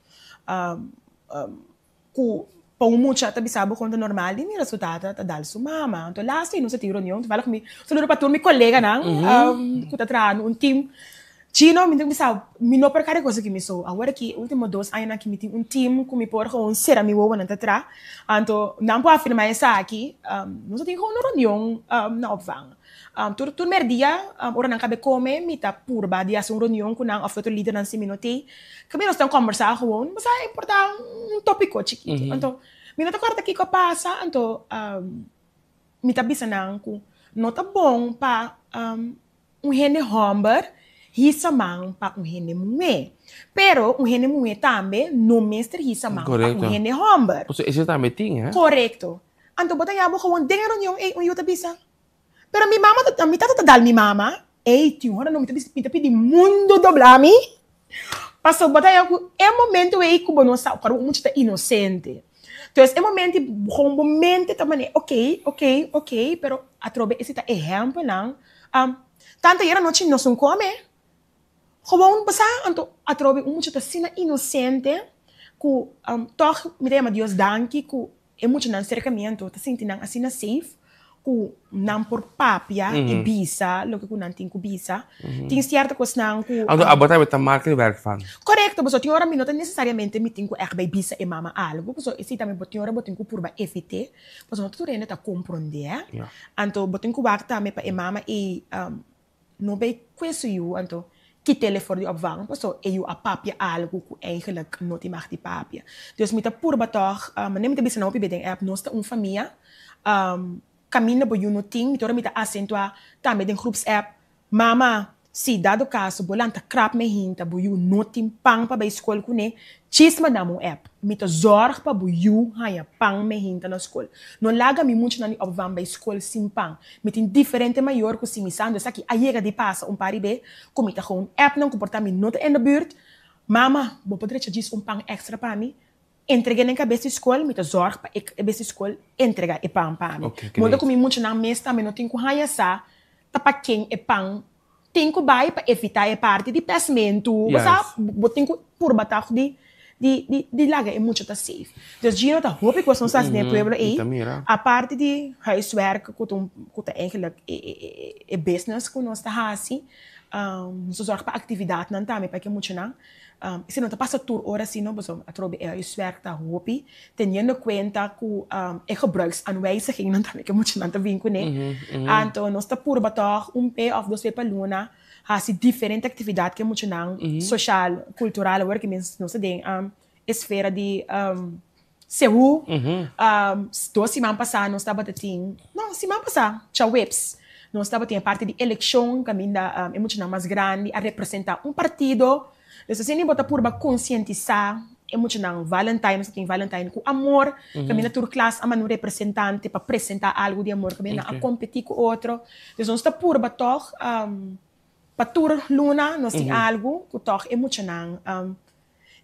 Ku pa un mucha ta bisa bo kon ta normal di mira su tata ta dal su mama. Anto laatste nos a tin reunion, toevallig mi saludo pa tur mi koleganan ku ta traha na un team. Chino mi ta bisa mi no por kare kosa ki mi so. Awor aki ultimo dos añanan aki mi tin un team ku mi por gewoon sera mi wowonan ta traha. Anto nan por afirma esaki, nos a tin gewoon un reunion na opvang. Tur tur merdia, ora nan kabe kome, mi ta purba di hasi un reunion ku nan òf otro lidernan si mi no t'ei. Kaminda nos ta kòmbersá gewoon, bo sa importá un tópiko chikitu. Anto, mi no ta kòrda kiko a pasa, anto mi ta bisa nan ku no ta bon pa un hende hòmber hisa man pa un hende muhé. Pero un hende muhé tambe no mester hisa man pa un hende hòmber. Pasobra esei tambe tin, hè? Korekto. Anto bo ta yama bo gewoon den e reunion ei un yu ta bisa, Pero mi mama ta, mi tata ta dal mi mama. Ey, tin ora no mi ta bisa, mi ta pidi mundo dobla mi. Paso bo ta haña ku e momento ei ku bo no sa, ora bo mucha ta inosente. Entonces e momento ei gewoon bo mente ta manera ok, ok, ok, pero atrobe esei ta ehèmpelnan. Tanta ayer anochi nos no kome. Gewoon bo sa, anto atrobe un mucha ta asina inosente ku tòg mi ta yama Dios danki ku E muchanan serka mi anto ta sinti nan asina safe ku nan por papia i bisa loke ku nan tin ku bisa. Tin sierto kosnan ku. Anto abo tambe ta marka e wèrk van. Korekto, pasobra tin ora mi no ta nesesariamente mi tin ku ègt bai bisa e mama algu, pasobra esei tambe bo tin ora bo tin ku purba evit'é, pasobra no ta tur hende ta komprondé. Anto bo tin ku wak tambe pa e mama ei No bay cue su yu, anto kitele for di opvang, paso e yu a papia algo cu eigenlijk no tin mag di papia. Dus mi ta purba toch, manera mi ta bisa nan hopi be den app, nos ta un famia, caminda bo yu no tin, mi ta ora mi ta acentua tambe den groepsapp, mama, si dado caso bo lanta krap me hinta, bo yu no tin pan pa bay scol cune, Chis manda mi un app. Mi ta zorg pa bo yu haña pan me hinta na skol. No laga mi muchanan di opvang bai skol sin pan. Mi tin diferente mayor ku si mi sa, esaki a yega di pasa un par di be ku mi ta gewoon app nan ku por ta mi no ta in de buurt. Mama, bo por drecha djis un pan extra pa mi? Entreg'é den kabes di skol, mi ta zorg pa e kabes di skol entrega e pan pa mi. Modo ku mi muchanan mes tambe no tin ku haña sa ta pa ken e pan Tin ku bai pa evitá e parti di pèsmentu. Bo sa, bo tin ku purba tòg di di di laga e mucha ta safe. Dus Gino ta hopi kos nos hasi den e pueblo ei, aparte di huiswerk ku ta un ku ta eigenlijk e e e business ku nos ta hasi, nos ta zòrg pa aktividatnan tambe pa ke muchanan. Esei no ta pasa tur ora si no, pasobra atrobe e huiswerk ta hopi, teniendo kuenta ku e gebruiksaanwijzigingnan tambe ku e muchanan ta bin kuné. Anto nos ta purba tòg un pe òf dos pe pa luna hasi diferente aktividat ku e muchanan, soshal, kultural, awor ku nos ta den esfera di Seú. Dos siman pasá nos tabata tin, no, siman pasá, djaweps, nos tabatin e parti di elekshon kaminda e muchanan mas grandi a representá un partido. Dus asina bo ta purba konsientisá e muchanan. Valentine, nos ta tin Valentine ku amor, kaminda tur klas a manda un representante pa presentá algu di amor, kaminda nan a kompetí ku otro. Dus nos ta purba tòg pa tur luna nos tin algu ku tòg e muchanan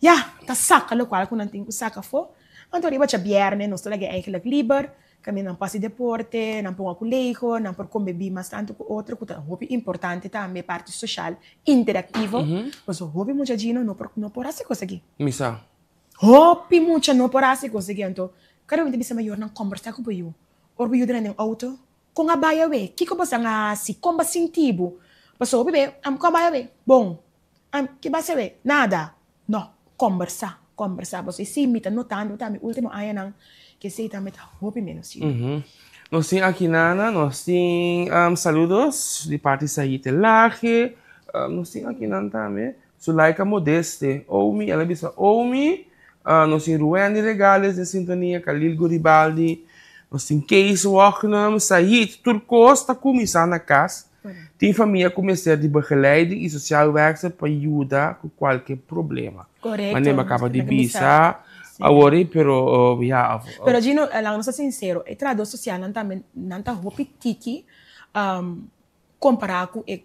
Ya, ta saka lokual ku nan tin ku saka afó. Anto riba djabièrnè nos ta lag'é eigenlijk liber, kaminda nan por hasi deporte, nan por hunga ku lego, nan por kombibí mas tantu ku otro, ku ta hopi importante tambe, parti soshal interaktivo. Pasobra hopi mucha djino no por no por hasi kos aki. Mi sa. Hopi mucha no por hasi kos aki. Anto kada un ta bisa mayornan kombersá ku bo yu. Ora bo yu drenta den outo, kon a bai awe? Kiko bo san a hasi? Kon bo a sinti bo? Pasobra hopi be, kon a bai awe? Bon. Am, ki basa we? Nada! No, kombersá, kombersá. Pasobra si mi ta notando tambe último añanan ke esei tambe ta hopi ménos yu. Nos tin aki nana, nos tin saludos di parti Sayite Laje, nos tin aki nan tambe Sulaika Modeste, Omi, el a bisa Omi, nos tin Ruendy Regales den sintonia, Khalil Guribaldi, nos tin Kees Wognum, Sayit, tur kos ta kuminsá na kas. Tin famia ku mester di begeleiding i sosiaal werkster pa yuda ku kualke problema. Korekto. Manera mi a kaba di bisa awor ei, pero ya. Pero Gino, laga nos ta sinsero, e trahadó sosialnan tambe nan ta hopi tiki kompará ku e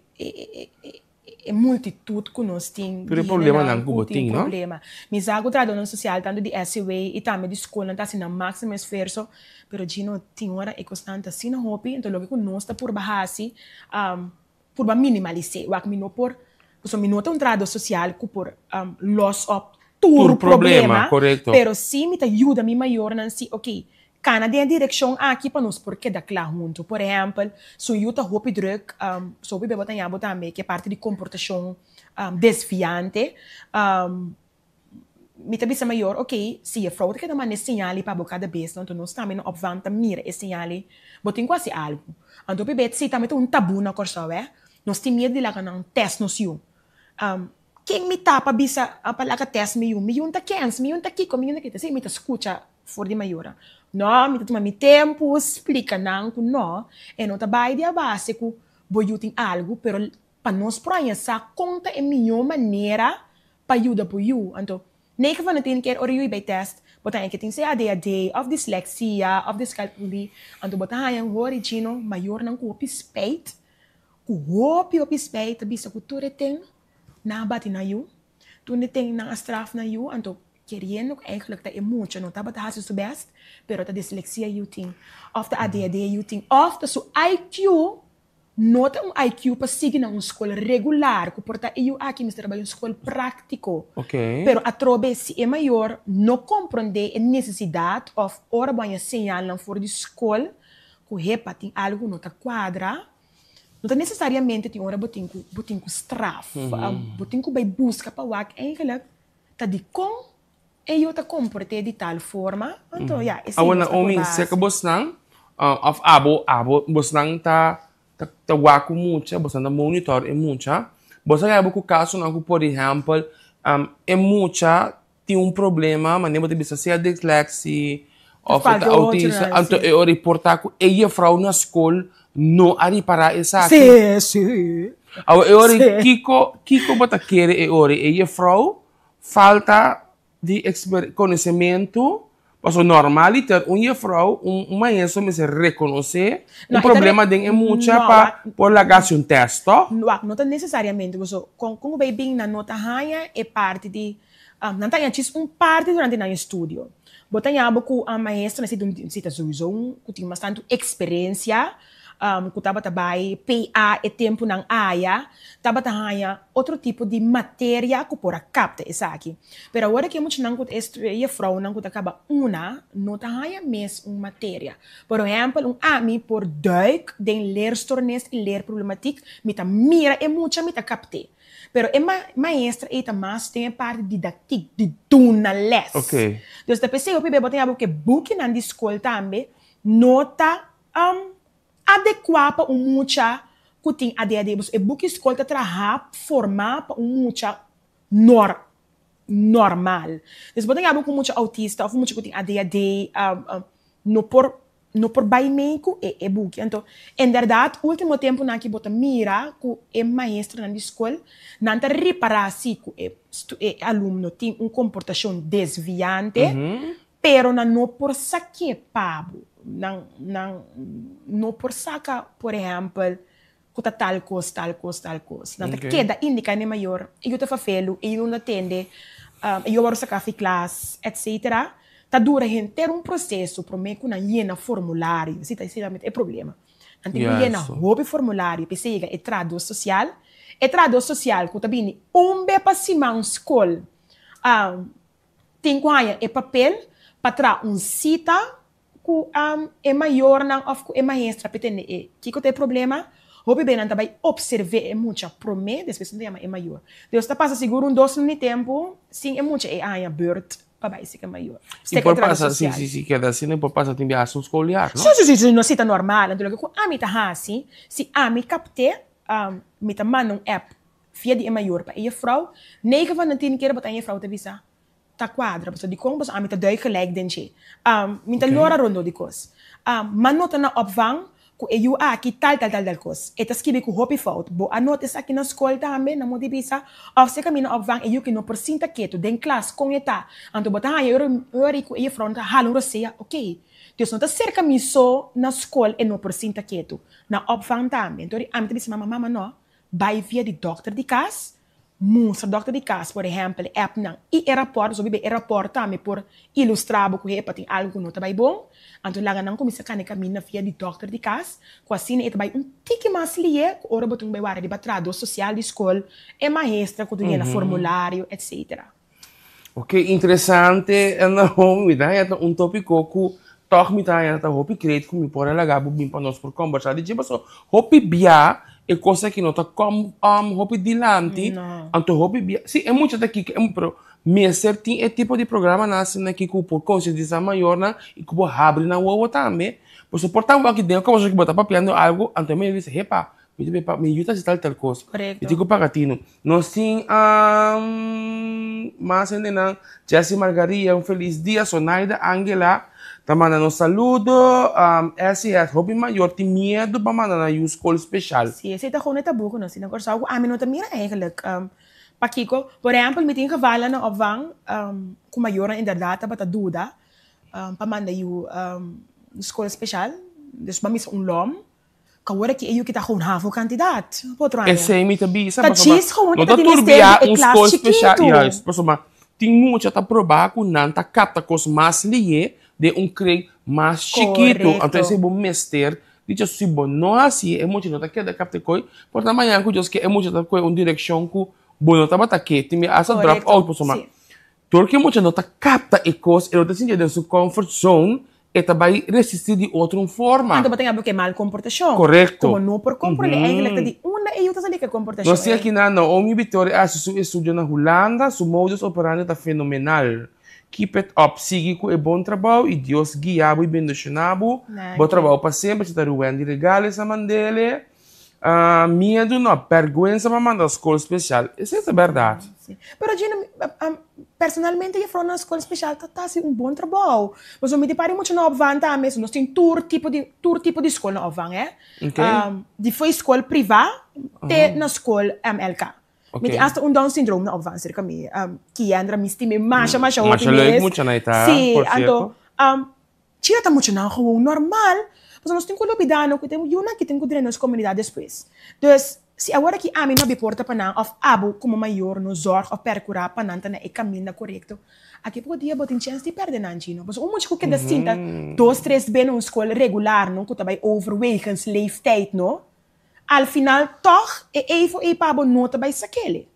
e multitud ku nos tin Tur e problemanan ku bo tin, no? Problema. Mi sa ku trahadónan sosial tantu di SCW i tambe di skolnan ta hasi nan máksimo esfuerso, pero Gino, tin ora e kosnan ta asina hopi, enton loke ku nos ta purba hasi, purba minimalis'é. Wak mi no por, pasobra mi no ta un trahadó sosial ku por lòs òp tur problema, pero sí mi ta yuda mi mayornan si, oke, Kana den e direkshon aki pa nos por keda kla huntu. Por ehèmpel, si un yu ta hopi drùk, so hopi beba ta ña bo tambe ku e parti di komportashon desviante. Mi ta bisa mayor, oke, si jefrou ta keda manda e señal ei pa bo kada bes, anto nos tambe na opvang ta mira e señal ei, bo tin ku hasi algu. Anto hopi bes si tambe ta un tabú na Kòrsou, eh. Nos tin miedu di laga nan tèst nos yu. Ken mi ta pa bisa pa laga tèst mi yu? Mi yu ta kens, mi yu ta kiko, mi yu ta kita. Si mi ta skucha for di mayornan. No, mi ta tuma mi tempu splika nan ku no, e no ta bai di a base ku bo yu tin algu, pero pa nos por haña sa kon ta e mihó manera pa yuda bo yu. Anto, negen van de tien keer ora yu bai tèst, bo ta haña ke tin sea ADHD òf disleksia òf diskalkulie. Anto bo ta haña hori chino mayornan ku hopi spijt, ku hopi hopi spijt ta bisa ku tur e ten nan a bati nan yu. Tur di ten nan a straf nan yu, anto keriendo ku eigenlijk ta e mucha no tabata hasi su bèst, pero ta disleksia yu tin, òf ta ADHD yu tin, òf ta su IQ no ta un IQ pa sigui na un skol regular, ku por ta e yu aki mester bai un skol práktiko. Pero atrobe si e mayor no komprondé e nesesidat òf ora bo haña señalnan for di skol ku hepa tin algu ku no ta kuadra, No ta necesariamente tin ora bo tin cu bo tin cu straf. Bo tin cu bay busca pa wak eigenlijk ta dicon e yo ta comporte di tal forma. Anto ya, esey Awor nos ta Naomi, por seka base. bosnan of abo abo bosnan ta ta wak cu mucha, bosnan ta monitor e mucha, bos a yaba cu casonan cu por ehempel e mucha tin un problema, manera bo ta bisa sea dislexie of e ta autista, anto e ora por ta ku e jefrouw na skol no a ripará esaki. Sí, sí. Awor e ora kiko kiko bo ta kere e ora e jefrouw falta di konosementu, pasobra normaliter un jefrouw, un maestro mester rekonosé un problema den e mucha pa por laga hasi un tèst, tòg? Wak, no ta nesesariamente, pasobra kon ku bay bin nan no ta haña e parti di Nan ta haña djis un parti durante nan estudio. Bo ta haña bo ku maestro mester tin si ta souiso un ku tin mas tantu eksperensia ku tabata bai PA e tempunan aya tabata haña otro tipo di materia ku por a kapta esaki. Pero awor aki e muchanan ku ta e jefrounan ku ta kaba una no ta haña mes un materia. Por ehèmpel un ami por duik den leerstoornis i leerproblematiek mi ta mira e mucha mi ta kapt'é. Pero e maestra ei ta mas den e parti didaktik, di duna les. Dus ta p'esei hopi bes bo ta yama ku e bukinan di skol tambe no ta adekuá pa un mucha ku tin ADHD. Pasobra e buki skol ta traha, formá pa un mucha normal. Dus bo ta yama ku un mucha autista òf un mucha ku tin ADHD no por no por bai mei ku e e buki. Anto, enderdat, ultimo tempunan aki bo ta mira ku e maestronan di skol, nan ta ripará si ku e e alumno tin un komportashon desviante, pero nan no por sak'é pa bo. Nan nan no por saka, por ehèmpel, ku ta tal kos, tal kos, tal kos. Nan ta keda indiká na e mayor, e yu ta fafelu, e yu no ta tende, e yu a wòrdu saká fi klas, etsetera. Ta dura henter un proseso promé ku nan yena formulario. Esei ta esencialmente e problema. Nan tin ku yena hopi formulario p'esei yega e trahadó sosial. E trahadó sosial ku ta bini un be pa siman skol tin ku haña e papel pa traha un sita Ku e mayornan òf ku e maestra pretende e kiko ta e problema, hopi be nan ta bai opservé e mucha promé, despues nan ta yama e mayor. Dios ta pasa sigur un dos luna di tempu sin e mucha e haña beurt pa bai seka e mayor. I Seka e por trabou pasa, si sosial. si si keda asina i por pasa tin biaha su skol yar, no? Si si si si no si ta normal. Anto loke ku ami ta hasi, si ami kapt'é, mi ta manda un app via di e mayor pa e jefrou, negen van de tien keer bo ta e jefrou ta bisa, ta cuadra pasobra dikon pasobra ami ta duik gelijk den dje mi ta lora rondó di kos ma nota na opvang ku e yu aki tal tal tal tal kos e ta skibi ku hopi fout bo a nota esaki na skol tambe nan moti bisa òf si e kaminda opvang e yu ki no por sinta ketu den klas kon e ta anto bo ta haña e ora ku e jefrouw ta hala un rosea oke dus no ta serka mi so na skol e no por sinta ketu na opvang tambe anto ami ta bisa mama mama no bai via di dòkter di kas Mustra dòkter di kas, por ehèmpel, e appnan i e rapòrt. Pasobra biba e rapòrt tambe por ilustrá bo ku hepa tin algu ku no ta bai bon. Anto laga nan kuminsá kana e kaminda via di dòkter di kas, ku asina e ta bai un tiki mas lié ku ora bo tin ku bai wara riba trahadó sosial di skol, e maestra ku ta yena formulario, etsetera. Ok, interesante Naomi, mi ta haña ta un tópiko ku tòg mi ta haña ta hopi great ku mi por a laga bo bin pa nos por kòmbersá di dje pasobra hopi bia e kos aki no ta kòm hopi dilanti, anto hopi bia, si e mucha ta kiko pero mester tin e tipo di programanan asina aki ku por konsientisá mayornan i ku por habri nan wowo tambe, pasobra por ta wak den e kòmbersashon ku bo ta papiando algu anto e mayor bisa hepa Mi ta pa mi yu ta hasi tal tal kos. Korekto. Mi tin ku paga tinu. Nos tin mas hendenan. Jessy Margaria un felis dia. Sonaida Angela ta manda nos saludo. SCS hopi mayor tin miedu pa manda nan yu skol speshal. Si, esei ta gewoon e tabu ku nos tin na Kòrsou ku ami no ta mira eigenlijk. Pakiko? Por ehèmpel mi tin gevalnan na opvang ku mayornan inderdat tabata duda pa manda yu skol speshal. Dus bo a misa un lòm. Ku awor aki e yu kita gewoon havo kantidat pa otro aña. Esei mi ta bisa Ta pasobra djis gewoon no e ta ta tin mester turbia di e un klas skol speshal chikitu. juist pasobra tin mucha ta proba ku nan ta kapta kos mas lihe den un kring mas chikitu anto Korekto. esei bo mester dicho si bo no hasi e mucha no ta keda kapta e koi por ta mañana ku Dios ke e mucha ta kohe un direkshon ku bo no tabata ke tin hasta drop Korekto out pasobra si. Tur ke mucha no ta kapta e kos, e no ta sinti den su comfort zone, e ta bai resisti di otro un forma. Anto bo ta yama ke mal komportashon. Korekto. Ku bo no por komprondé eigenlijk ta di unda e yu ta sali ku e komportashon Nos tin ei. aki na Naomi Victoria a hasi su estudio na Hulanda, su modus operandi ta fenomenal. Keep it up, sigui ku e bon trabou i Dios guia bo i bendiciona bo. Bo Danki. trabou pa semper, ta Ruwendy Regales a mandele. Miedu no, bèrgwensa pa manda skol spesial. Esei ta bèrdat. Sí. Pero Gino, personalmente juffrouw na skol spesial ta hasi un bon trabou. Pasobra mi tin pari mucha na opvang tambe, so nos tin tur tipo di tur tipo di skol na opvang, hè. Di fo'i skol privá te na skol MLK. Mi tin asta un Down syndroom na opvang serka mi. Kiendra mi stima e masha masha hopi Masha leuk mes. mucha na e ta, Sí, por sierto. anto China ta mucha nan gewoon normal, pasobra nos tin ku lubidá no ku tin yunan ki tin ku drena nos komunidat despues. Dus, si awor aki ami no habri porta pa nan òf abo komo mayor no zòrg òf pèrkurá pa nan ta na e kaminda korekto, aki poko dia bo tin chèns di pèrdè nan, Chino. Pasobra un mucha ku keda sinta dos, tres be na un skol regular no, ku ta bai overwegens leeftijd no, Al final tòg e ei for ei pa bo no ta bai sakele.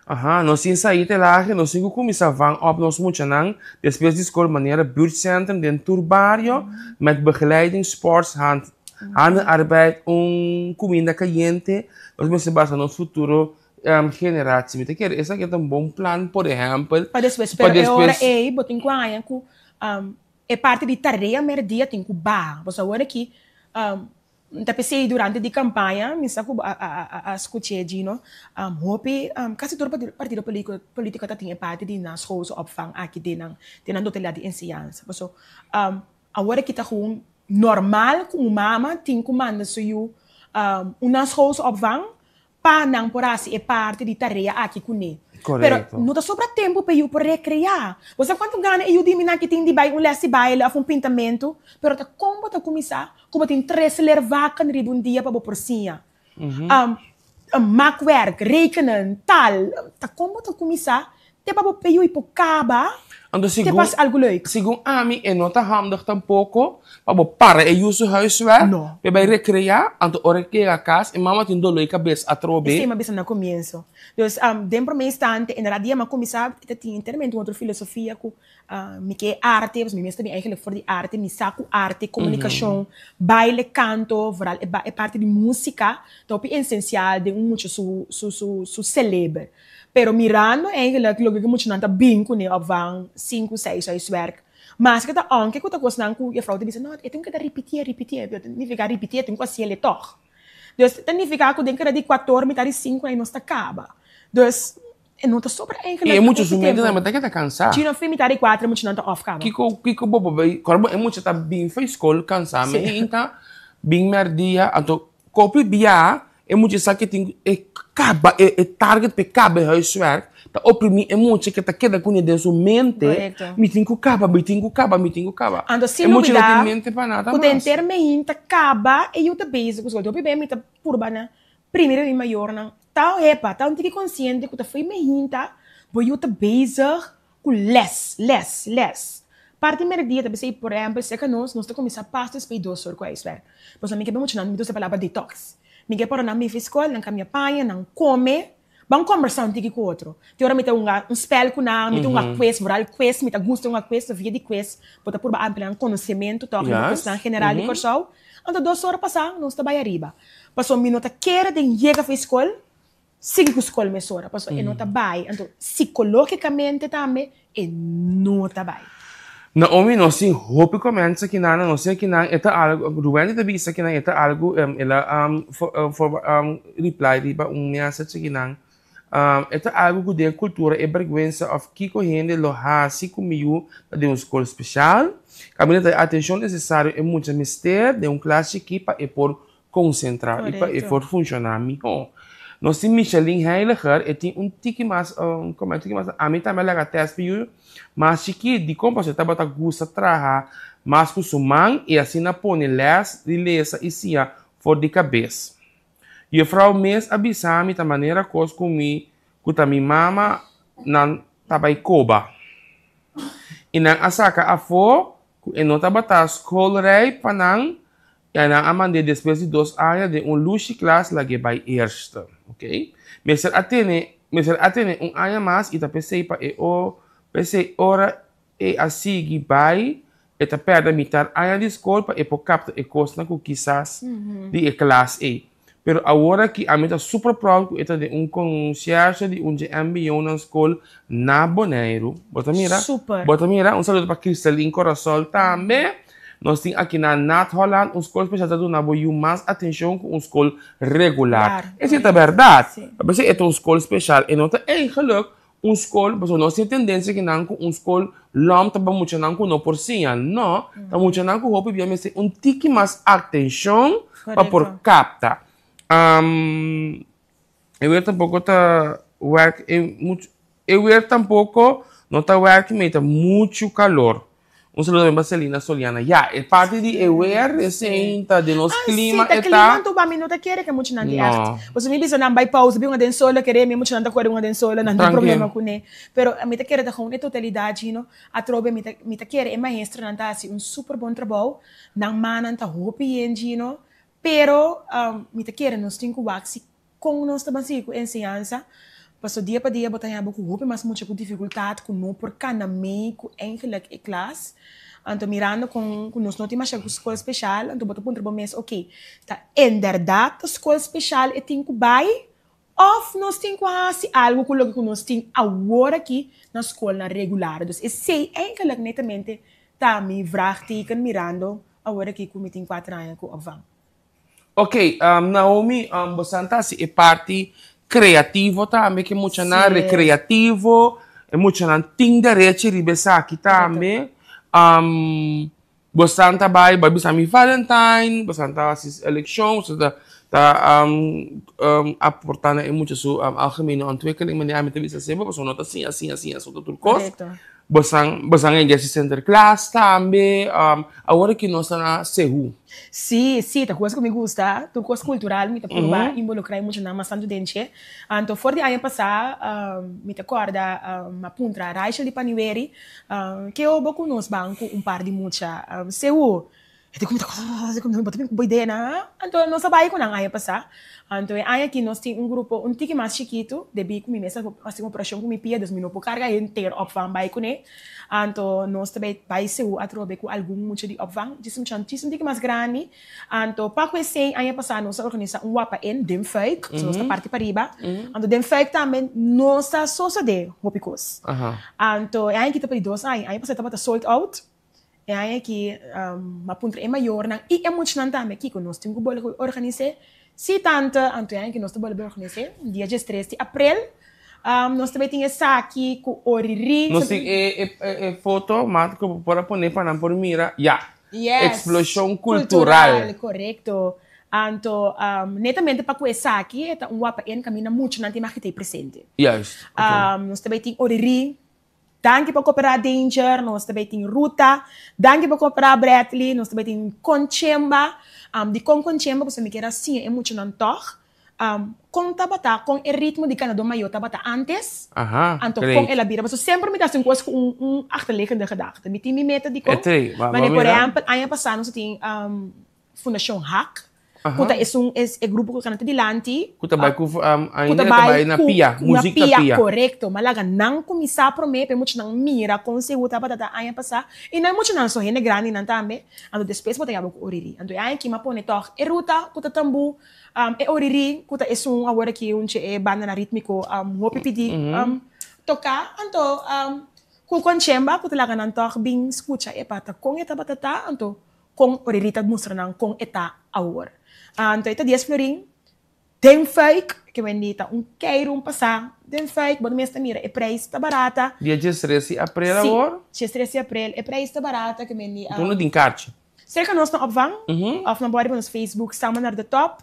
Aha, nos tin saí te lager, nos tin ku kuminsá vang op nos muchanan despues di skol manera buurtcentrum den tur bario met begeleiding, sports, hand, handenarbeid, un kuminda kayente. Nos mester basa nos futuro generatie. Mi ta kere esaki ta un bon plan, por ehèmpel, Pa despues, pa pero e ora despues. ei bo tin ku haña ku e parti di tarea merdia tin ku baha. Pasobra awor aki N ta p'esei durante di kampaña mi sa ku bo a skuch'é Gino, hopi kasi tur partido politiko ta tin e parti di nan schoolse opvang aki den nan den nan totalidad di enseñansa. Paso awor aki ta gewoon normal ku un mama tin ku manda su yu un nan schoolse opvang pa nan por hasi e parti di tarea aki kuné. Pero no ta sobra tempu pa e yu por rekreá. Bo sa kuantu gana e yu di mi nan ki tin di bai un lès di baile òf un pintamentu? Pero ta kon bo ta kuminsá ku bo tin tres leervakken riba un dia pa bo por siña? Maakwerk, rekenen, taal. Ta kon bo ta kuminsá te pa bo e yu por kaba Anto te segun, pa hasi algu leuk? segun ami e no ta handig tampoko pa bo para e yu su huiswerk No. pa e bai rekreá, anto ora e kega kas e mama tin doló e kabes atrobe. Esei mi a bisa na komienso. Dus den promé instante inderdat dia mi a kuminsá ta tin enteramente un otro filosofia ku mi ke arte, pasobra mi mes ta bin eigenlijk for di arte, mi sa ku arte, komunikashon, baile, kanto, vooral e parti di músika ta hopi esensial den un mucha su su su seleber. Pero mirando eigenlijk loke ku muchanan ta bin kuné op van sinku, seis huiswerk, maske ta aunke ku ta kosnan ku juffrouw ta bisa no e tin ku ta ripitié, ripitié, pero ta nifiká ripitié tin ku hasiel e tòg. Dus ta nifiká ku den keda di kuator mitar di sinku ei nos ta kaba. Dus e no ta sobra I eigenlijk e mucha hopi su mente tempu. tambe ta keda kansá. Chino fin mitar di kuater e muchanan ta òf kaba. Kiko kiko bo por bai kòrda bo e mucha ta bin for skol kansá Sí. meinta bin mèrdia anto kopi bia E mucha sa ke tin e kaba e e target pa e kaba e huiswerk ta oprimí e mucha ke ta keda kuné den su mente, Korekto. mi tin ku kaba, mi tin ku kaba, mi tin ku kaba. Anto si E mucha no tin lubidá mente pa nada ku den mas. ter mein ta kaba e yu ta bezig ku skol. Hopi bes mi ta purba na primero mi mayornan ta hepa, ta un tiki konsiente ku ta fo'i meinta bo yu ta bezig ku les, les, les. Parti merdia ta bisei, por ehempel, serka nos, nos ta kuminsá pas despues dos or ku huiswerk. Pasobra mi ke bai mucha nan, mi ta usa e palabra detox. Mi ke pora nan bin fi skol, nan kambia paña, nan kome, ban kombersá un tiki ku otro. Te ora mi ta hunga un spèl ku nan, mi ta hunga quiz, vooral quiz, mi ta gusta hunga quiz, via di quiz bo ta purba amplia nan konosementu tòg riba kosnan general di Kòrsou. Anto dos ora pasá nos ta bai ariba. Pasobra mi no ta kere den yega fi skol Sigui ku skol mesora pasobra e no ta bai, anto sikológikamente tambe e no ta bai. Naomi, nos tin hopi comments akinan, nos tin akinan e ta algo, Ruwendy ta bisa akinan e ta algo, el a reply riba un message akinan, e ta algo ku den kultura e bergwensa of kiko hende lo hasi ku mi yu ta den un skol speshal, kaminda ta e atenshon nesesario e mucha mester den un klas chikí pa e por konsentrá i pa e Korekto. por funshoná mihó. Nos tin Micheline Heiliger, e tin un tiki mas, komo un tiki mas, ami tambe a laga tèst pa yu mas chikí, dikon? Pasobra e tabata gusta traha mas ku su man i asina pone lès di lesa i siña for di kabes. Juffrouw mes a bisa mi ta manera kos ku mi ku ta mi mama nan ta bai koba. I nan a saka afó ku e no tabata schoolrijp pa nan i nan a mand'é despues di dos aña den un lushi klas lag'é bai eerste. Ok. Mester a tene mester a tene un aña mas i ta p'esei pa e o p'esei ora e a sigui bai e ta pèrdè mitar aña di skol pa e por kapta e kosnan ku kisas di e klas ei. Pero awor aki ami ta super proud ku e ta den un konsierge di un dje mbo nan skol na Boneiru. Bo ta mira? Super. Bo ta mira? Un saludo pa Cristalin Corasol tambe. Nos tin aki na Nat Holland un skol spesial ta duna bo yu mas atenshon ku un skol regular. Esei ta bèrdat. Pasobra e ta un skol spesial e no ta eigenlik Un skol, pasobra nos tin tendensia ki nan ku un skol lòm ta pa muchanan ku no por siña. No, ta muchanan ku hopi bia mester un tiki mas atenshon pa por kapta. E wer tampoko ta wèrk e muchu, e wer tampoko no ta wèrk mei ta muchu kalor. Un saludo también pa Selina Soliana. Ya, e parti di e weer, esei ta den nos clima Ah, sí, ta e clima ta. anto ba mi no ta kere ke muchanan di No. echt. Pasobra mi bisa nan bai pausa, bin un den solo kere mi muchanan ta kore un den solo, nan tin Tranquil. problema kuné. Pero mi ta kere ta gewoon e totalidad, Gino. Atrobe mi ta mi ta kere e maestronan ta hasi un super bon trabou. Nan mannan ta hopi yen, Gino. Pero mi ta kere nos tin ku wak si Kon nos ta ban sigui ku enseñansa? Paso dia pa dia bo ta haña bo ku hopi mas mucha ku difikultat ku no por kana mei ku eigenlijk e klas. Anto mirando kon ku nos no tin masha ku skol speshal, anto bo ta puntra bo mes, oke, ta inderdat ta skol speshal e tin ku bai òf nos tin ku hasi algu ku loke ku nos tin awor aki na skolnan regular? Dus esei eigenlijk netamente ta mi vraagteken mirando awor aki ku mi tin kuater aña ku opvang. Ok, Naomi, bosan ta hasi e parti kreativo tambe, ke muchanan rekreativo, e muchanan tin derechi riba esaki tambe. Bosan ta bai, bo a bisa mi Valentine, bosan ta hasi elekshon, bosan ta ta aporta na e mucha su algemene ontwikkeling, manera ami ta bisa semper, pasobra no ta siña, siña, siña so ta tur kos. Bosan bosan a yega Sinterklaas tambe. Awor aki nos ta na Sehu. Sí, sí, ta kos ku mi gusta. Tur kos kultural mi ta purba involukrá e muchanan mas tantu den dje. Anto for di aña pasá mi ta kòrda mi a puntra Raichel di Paniweri ke obo ku nos ban ku un par di mucha Sehu. E di ku mi ta bo ta bin ku bo idea nan? Anto nos a bai ku nan aña pasá. Anto e aña aki nos tin un grupo un tiki mas chikitu, debí ku mi mes a hasi un operashon ku mi pia, dus mi no por karga henter opvang bai kuné. Anto nos ta bai bai Seú atrobe ku algun mucha di opvang, djis un djis un tiki mas grandi. Anto pa ku esei aña pasá nos a organisá un wapa en den Fuik, so nos ta parti pariba. Anto den Fuik tambe no sa sosodé hopi kos. Anto e aña aki ta pa di dos aña, aña pasá tabata sold out. E aña aki m'a puntra e mayornan i e muchanan tambe kiko nos tin ku bolbe organis'é. Sí tante, anto e aña aki nos ta bolbe organis'é, dia diestres di aprel. Nos ta bai tin esaki ku Oriri. Nos tin e foto, Marta, ku bo por a pone pa nan por mira. Ya, Eksploshon Kultural. Korekto. Anto netamente pa ku esaki e ta un wapa en kaminda muchanan tin mag kit'ei presente. Juist, oké. Nos ta bai tin Oriri. Danki pa koperá Danger, nos ta bay tin Ruta. Danki pa koperá Bradley, nos ta bay tin Conchemba. Dikon Conchemba? Pasobra mi kier a siña e muchanan tòg kon tabata, kon e ritmo di Kanadó Mayó tabata ántes, anto kon el a bira. Pasobra semper mi ta hasi un kos ku un achterliggende gedachte. Mi tin mi meta dikon. Manera por ehèmpel aña pasá nos a tin Fundashon Hak, ku ta esun es e grupo ku ta kanta dilanti. Ku ta bai ku ainda ta bai na pia, muzik ta pia. Korekto, ma laga nan kuminsá promé pa e muchanan mira kon sehu tabata ta aña pasá i no e muchanan so, hende grandinan tambe. Anto despues bo ta yaba ku oriri. Anto e aña aki m'a pone tòg e ruta ku ta tambú, e oriri ku ta esun awor aki un che e bandanan rítmiko hopi pidi toká. Anto ku konchemba ku ta laga nan tòg bin skucha e pata kon e tabata ta, anto Kon Oriri ta mustra nan kon e ta awor. Anto e ta dies florin den fuik, ke wendi ta un keiru un pasá den fuik, bo mes ta mira e preis ta barata. Dia diestres di aprel awor? Si, diestres di aprel, e preis ta barata ke wendi. Bo no tin karchi? Serka nos na opvang, òf nan por riba nos Facebook Samen naar de Top.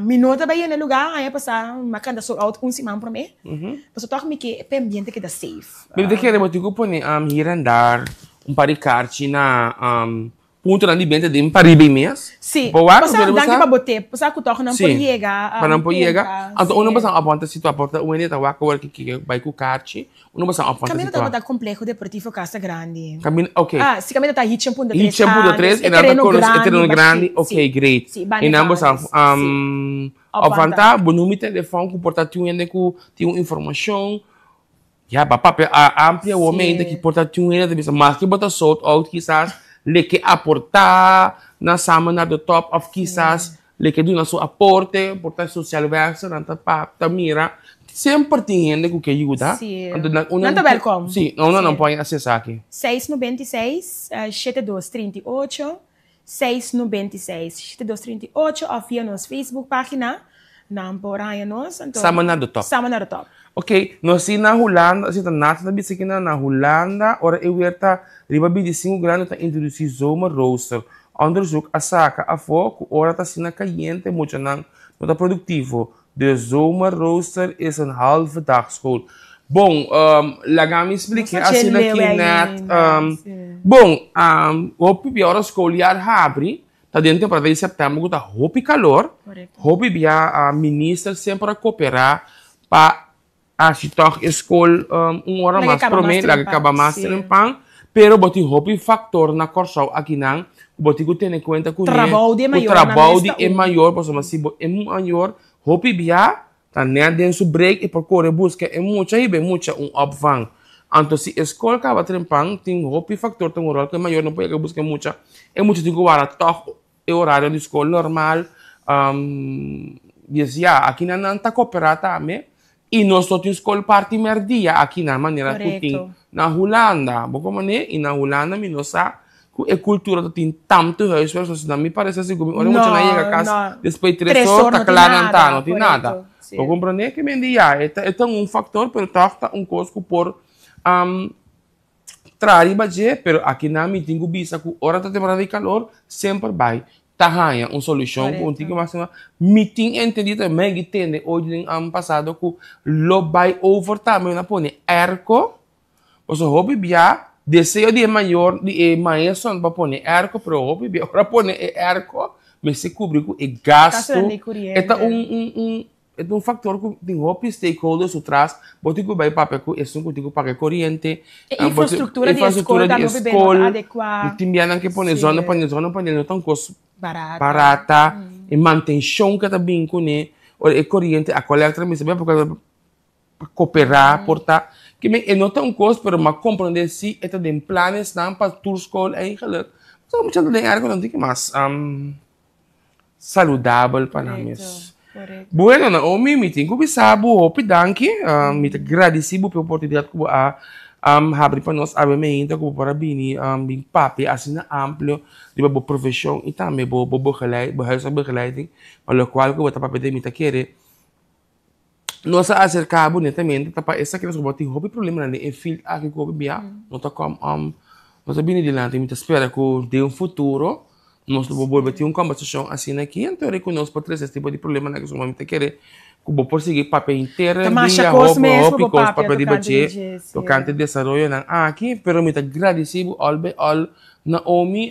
Mi no ta bai yena e lugá, aña pasá mi a kanta sold out un siman promé, pasobra tòg mi ke e ambiente keda safe. Mi ta kere bo tin ku pone hier en daar un par di karchi na. Puntonan di benta den pariba i mes. Sí. Bo wak, Pasá, danki pa bo tip. Pasá ku tòg nan por yega. Pa nan por yega. Anto unu pasan opvang ta situá por ta un hende ta wak awor ki ke bai ku karchi. Unu pasan opvang ta situá. Kaminda tabata Kompleho Deportivo Casa Grandi. Kaminda, ok. Ah, si kaminda ta Hitchen punto tres. Hitchen punto tres, e tereno grandi. E tereno grandi, ok, great. Sí, banda I nan bosan Sí. opvang ta bo number di telefòn ku por ta tin un hende ku tin un informashon. Ya, ba papia a amplia awor mente ki por ta tin un hende ta bisa maske bo ta sold out kisas le ke aporta na Samen naar de Top of kisas le ke duna su aporte por ta social werkernan ta ta mira semper tin hende ku ke yuda anto nan Nan ta welkom. Si, unda nan por hasi esaki? 696 7238 696 7238 of via nos Facebook pagina nan por haña nos anto Samen naar de Top. Samen naar de Top. Ok, nos si na Hulanda, si ta Nathan ta bisa kina na Hulanda ora e weer ta riba 25 grado ta introduci zomerrooster. Onderzoek a saka afo ku ora ta asina kayente muchanan no ta produktivo. De zomerrooster is een halve dag school. Bon, laga mi splike asina ki net. Bon, hopi bia ora schooljaar habri, ta den temporada di september ku ta hopi kalor, hopi bia minister semper a koperá pa hasi tòg e skol un ora mas promé, laga kaba mas trempan. Pero bo tin hopi faktor na Kòrsou akinan ku bo tin ku tene kuenta kuné, ku trabou di e mayor, pasobra si bo e mayor hopi bia ta nèt den su break e por kore buska e mucha i be mucha un opvang. Anto si e skol kaba trempan tin hopi faktor ta un ròl ku e mayor no por yega buska e mucha, e mucha tin ku wara tòg e orario di skol normal. Des ya akinan nan ta koperá tambe I nos no tin skol parti mèrdia aki na manera ku tin na Hulanda. Bo komprendé? I na Hulanda mi no sa ku e kultura ta tin tantu huiswerk so asina. Mi parese sigur mi ora muchanan yega kas despues di tres or ta kla nan ta, no tin nada. Bo komprendé? Ke men di ya, e ta e ta un faktor pero tòg ta un kos ku por traha riba dje, pero akinan mi tin ku bisa ku ora ta temporada di kalor semper bai ta haña un solushon ku un tiki mas mi tin entendí tambe mi a yega tende oy den an pasado ku lo bai over tambe nan a pone airco pasobra hopi bia deseo di e mayor di e maestronan pa pone airco pero hopi bia ora pone e airco mester kubri ku e gasto e ta un un E ta un factor cu tin hopi stakeholders su tras, bo tin cu bay papia cu esun cu tin cu paga e coriente, E infrastructura di e scol tambe hopi bey no ta adecua. Tin bianan ke pone zonnepaneel, zonnepaneel no ta un cos Barata. barata, e mantencion cu ta bin cune, ora e coriente a colectra mester bay pa coopera por ta, ke men e no ta un cos pero mi a comprende si e ta den planesnan pa tur scol eigenlijk, pasobra mucha ta den area cu nan tin ki mas. Saludabel pa nan mes. Bueno Naomi, mi tin ku bisa bo hopi danki. Mi ta gradisí bo pa e oportunidat ku bo a habri pa nos awe meinta ku bo por a bini bin papia asina amplio riba bo profeshon i tambe bo bo huisartsbegeleiding pa lokual ku bo ta papia den mi ta kere nos a aserká bo netamente ta pa esaki pasobra bo tin hopi problemanan den e field aki ku hopi bia no ta kòm no ta bini dilanti. Mi ta spera ku den futuro Nos lo por bolbe tin un kombersashon asina aki, anto ora ku nos por trese es tipo di problemanan ku mi ta kere ku bo por sigui papia henter Ta masha dia, kos hopi, mes hopi ku bo kos papia papia riba tokante dje, di dje, sí. tokante desaroyonan aki, pero mi ta gradisí bo all by all, Naomi,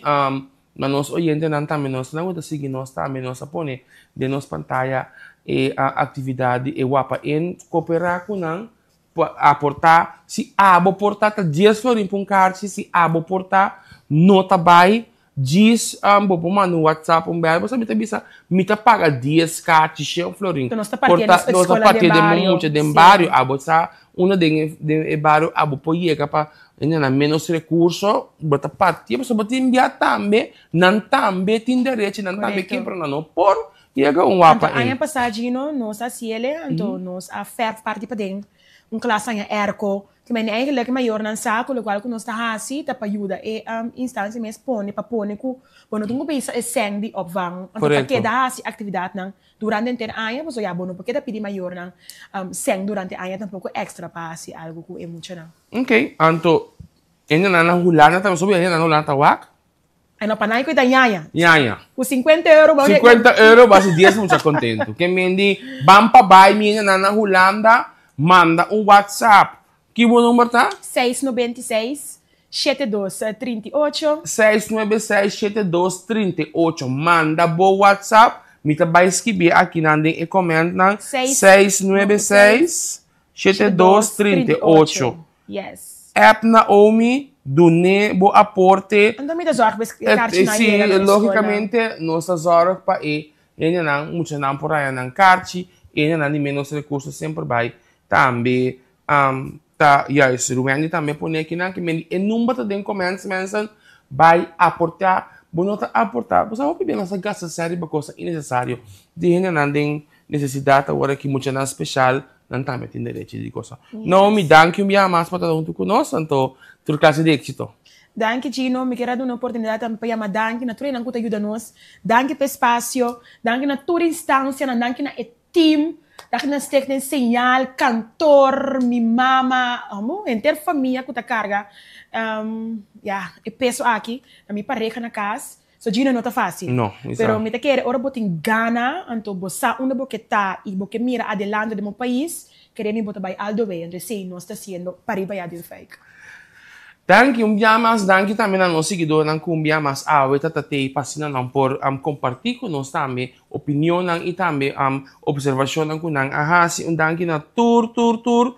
na nos oyentenan tambe, nos nan ku ta sigui nos tambe, nos a pone den nos pantaya e aktividat di e Wapa en koperá ku nan Pa aportá, si abo por ta, ta dies florin pa un karchi, si abo por ta, no ta bai, djis bo por manda un whatsapp, un bèl, bo sa mi ta bisa, mi ta paga dies karchi, shen florin. Nos ta Por partié ta, nos nos ta eskola den partié den bario, mucha den sí. bario, abo sa unda den e den e bario abo por yega pa hendenan ménos rekurso, bo ta partié, pasobra bo tin bia tambe, nan tambe tin derecho, nan tambe Korekto. ke, pero nan no por. Yega un wapa Anto aña en. pasá Gino nos a hasiele, anto nos a verf parti paden un klas aña airco. Te mende eigenlijk e mayornan sa ku lokual ku nos ta hasi ta pa yuda e instansia mes pone pa pone ku bo no tin ku bisa e sèn di opvang. Anto pa keda hasi aktividatnan durante henter aña pasobra ya bo no por keda pidi mayornan sèn durante aña tampoko èkstra pa hasi algu ku e muchanan. Ok, anto e nan na Hulanda tambe, sobi e nan na Hulanda ta wak? Ay no pa nan ku ta ñaña. Ñaña. Ku 50 euro ba. 50 euro ba si 10 mucha kontentu. Ke men di ban pa bai mi nan na Hulanda manda un WhatsApp. Ki bo number ta? 696. 72 38. 696 72 38. Manda bo WhatsApp. Mi ta bai skibi akinan den e commentnan. 696 72 38. Yes. App Naomi, dun'é bo aporte. Anto mi ta zorg pa e karchinan Si, yega na e skola. lógikamente nos ta zorg pa e hendenan, muchanan por haña nan karchi, e hendenan di ménos rekurso semper bai tambe ta juist. Ruwendy tambe pone akinan ke men e number ta den comments mensen bai aportá. Bo no ta aportá, bo sa hopi bien nos ta gasta sèn riba kosnan innesesario di hendenan den nesesidat awor aki muchanan speshal nan tambe tin derechi di gosa. Naomi, danki un biaha mas pa ta huntu ku nos, anto tur klase di éksito. Danki Gino, mi kier a duna oportunidat tambe pa yama danki na tur esnan ku ta yuda nos, danki pa e spasio, danki na tur instansianan, danki na e team, danki na Stichting Señal, kantor, mi mama, amo henter famia ku ta karga ya e peso aki, na mi pareha na kas. So Gino no ta fácil. No, mi sa. Pero mi ta kere ora bo tin gana, anto bo sa unda bo ke ta i bo ke mira adelante den bo pais, kere mi bo ta bai all the way. Anto esei nos ta haciendo pariba ya den Fuik. Danki un bia mas, danki tambe na nos siguidornan ku un bia mas awe ta ta tei pa asina nan por kompartí ku nos tambe opinionnan i tambe opservashonnan ku nan a hasi. Un danki na tur tur tur.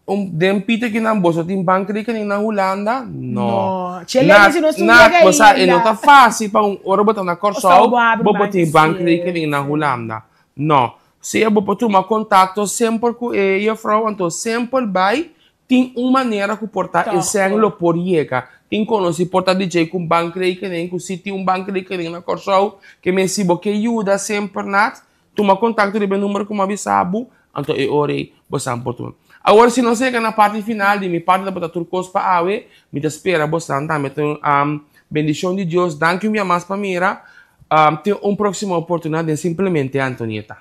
Un den pita ki nan boso tin bankrekening na Hulanda? No. No. Chele si nos un Na, yega bo sa, e no ainda. ta fácil pa un ora bo ta na Kòrsou, bo abri bo por bank, tin sí, bankrekening na sí. Hulanda. No. Sea bo por tuma kontakto semper ku e juffrouw, anto semper bai tin un manera ku por ta e Tòg sèn por. lo por yega. Tin konosí por ta DJ ku un bankrekening, ku si tin un bankrekening na Kòrsou, ke men si bo ke yuda semper nat, Tuma kontakto riba e numero ku mi a bisa bo, anto e ora ei bo san por tuma. Awor si nos yega na parti final di mi parti tabata tur kos pa awe, mi ta spera bosan tambe ta un bendishon di Dios. Danki un bia mas pa mira. Tin un proksimo oportunidat den Simplemente Antonieta.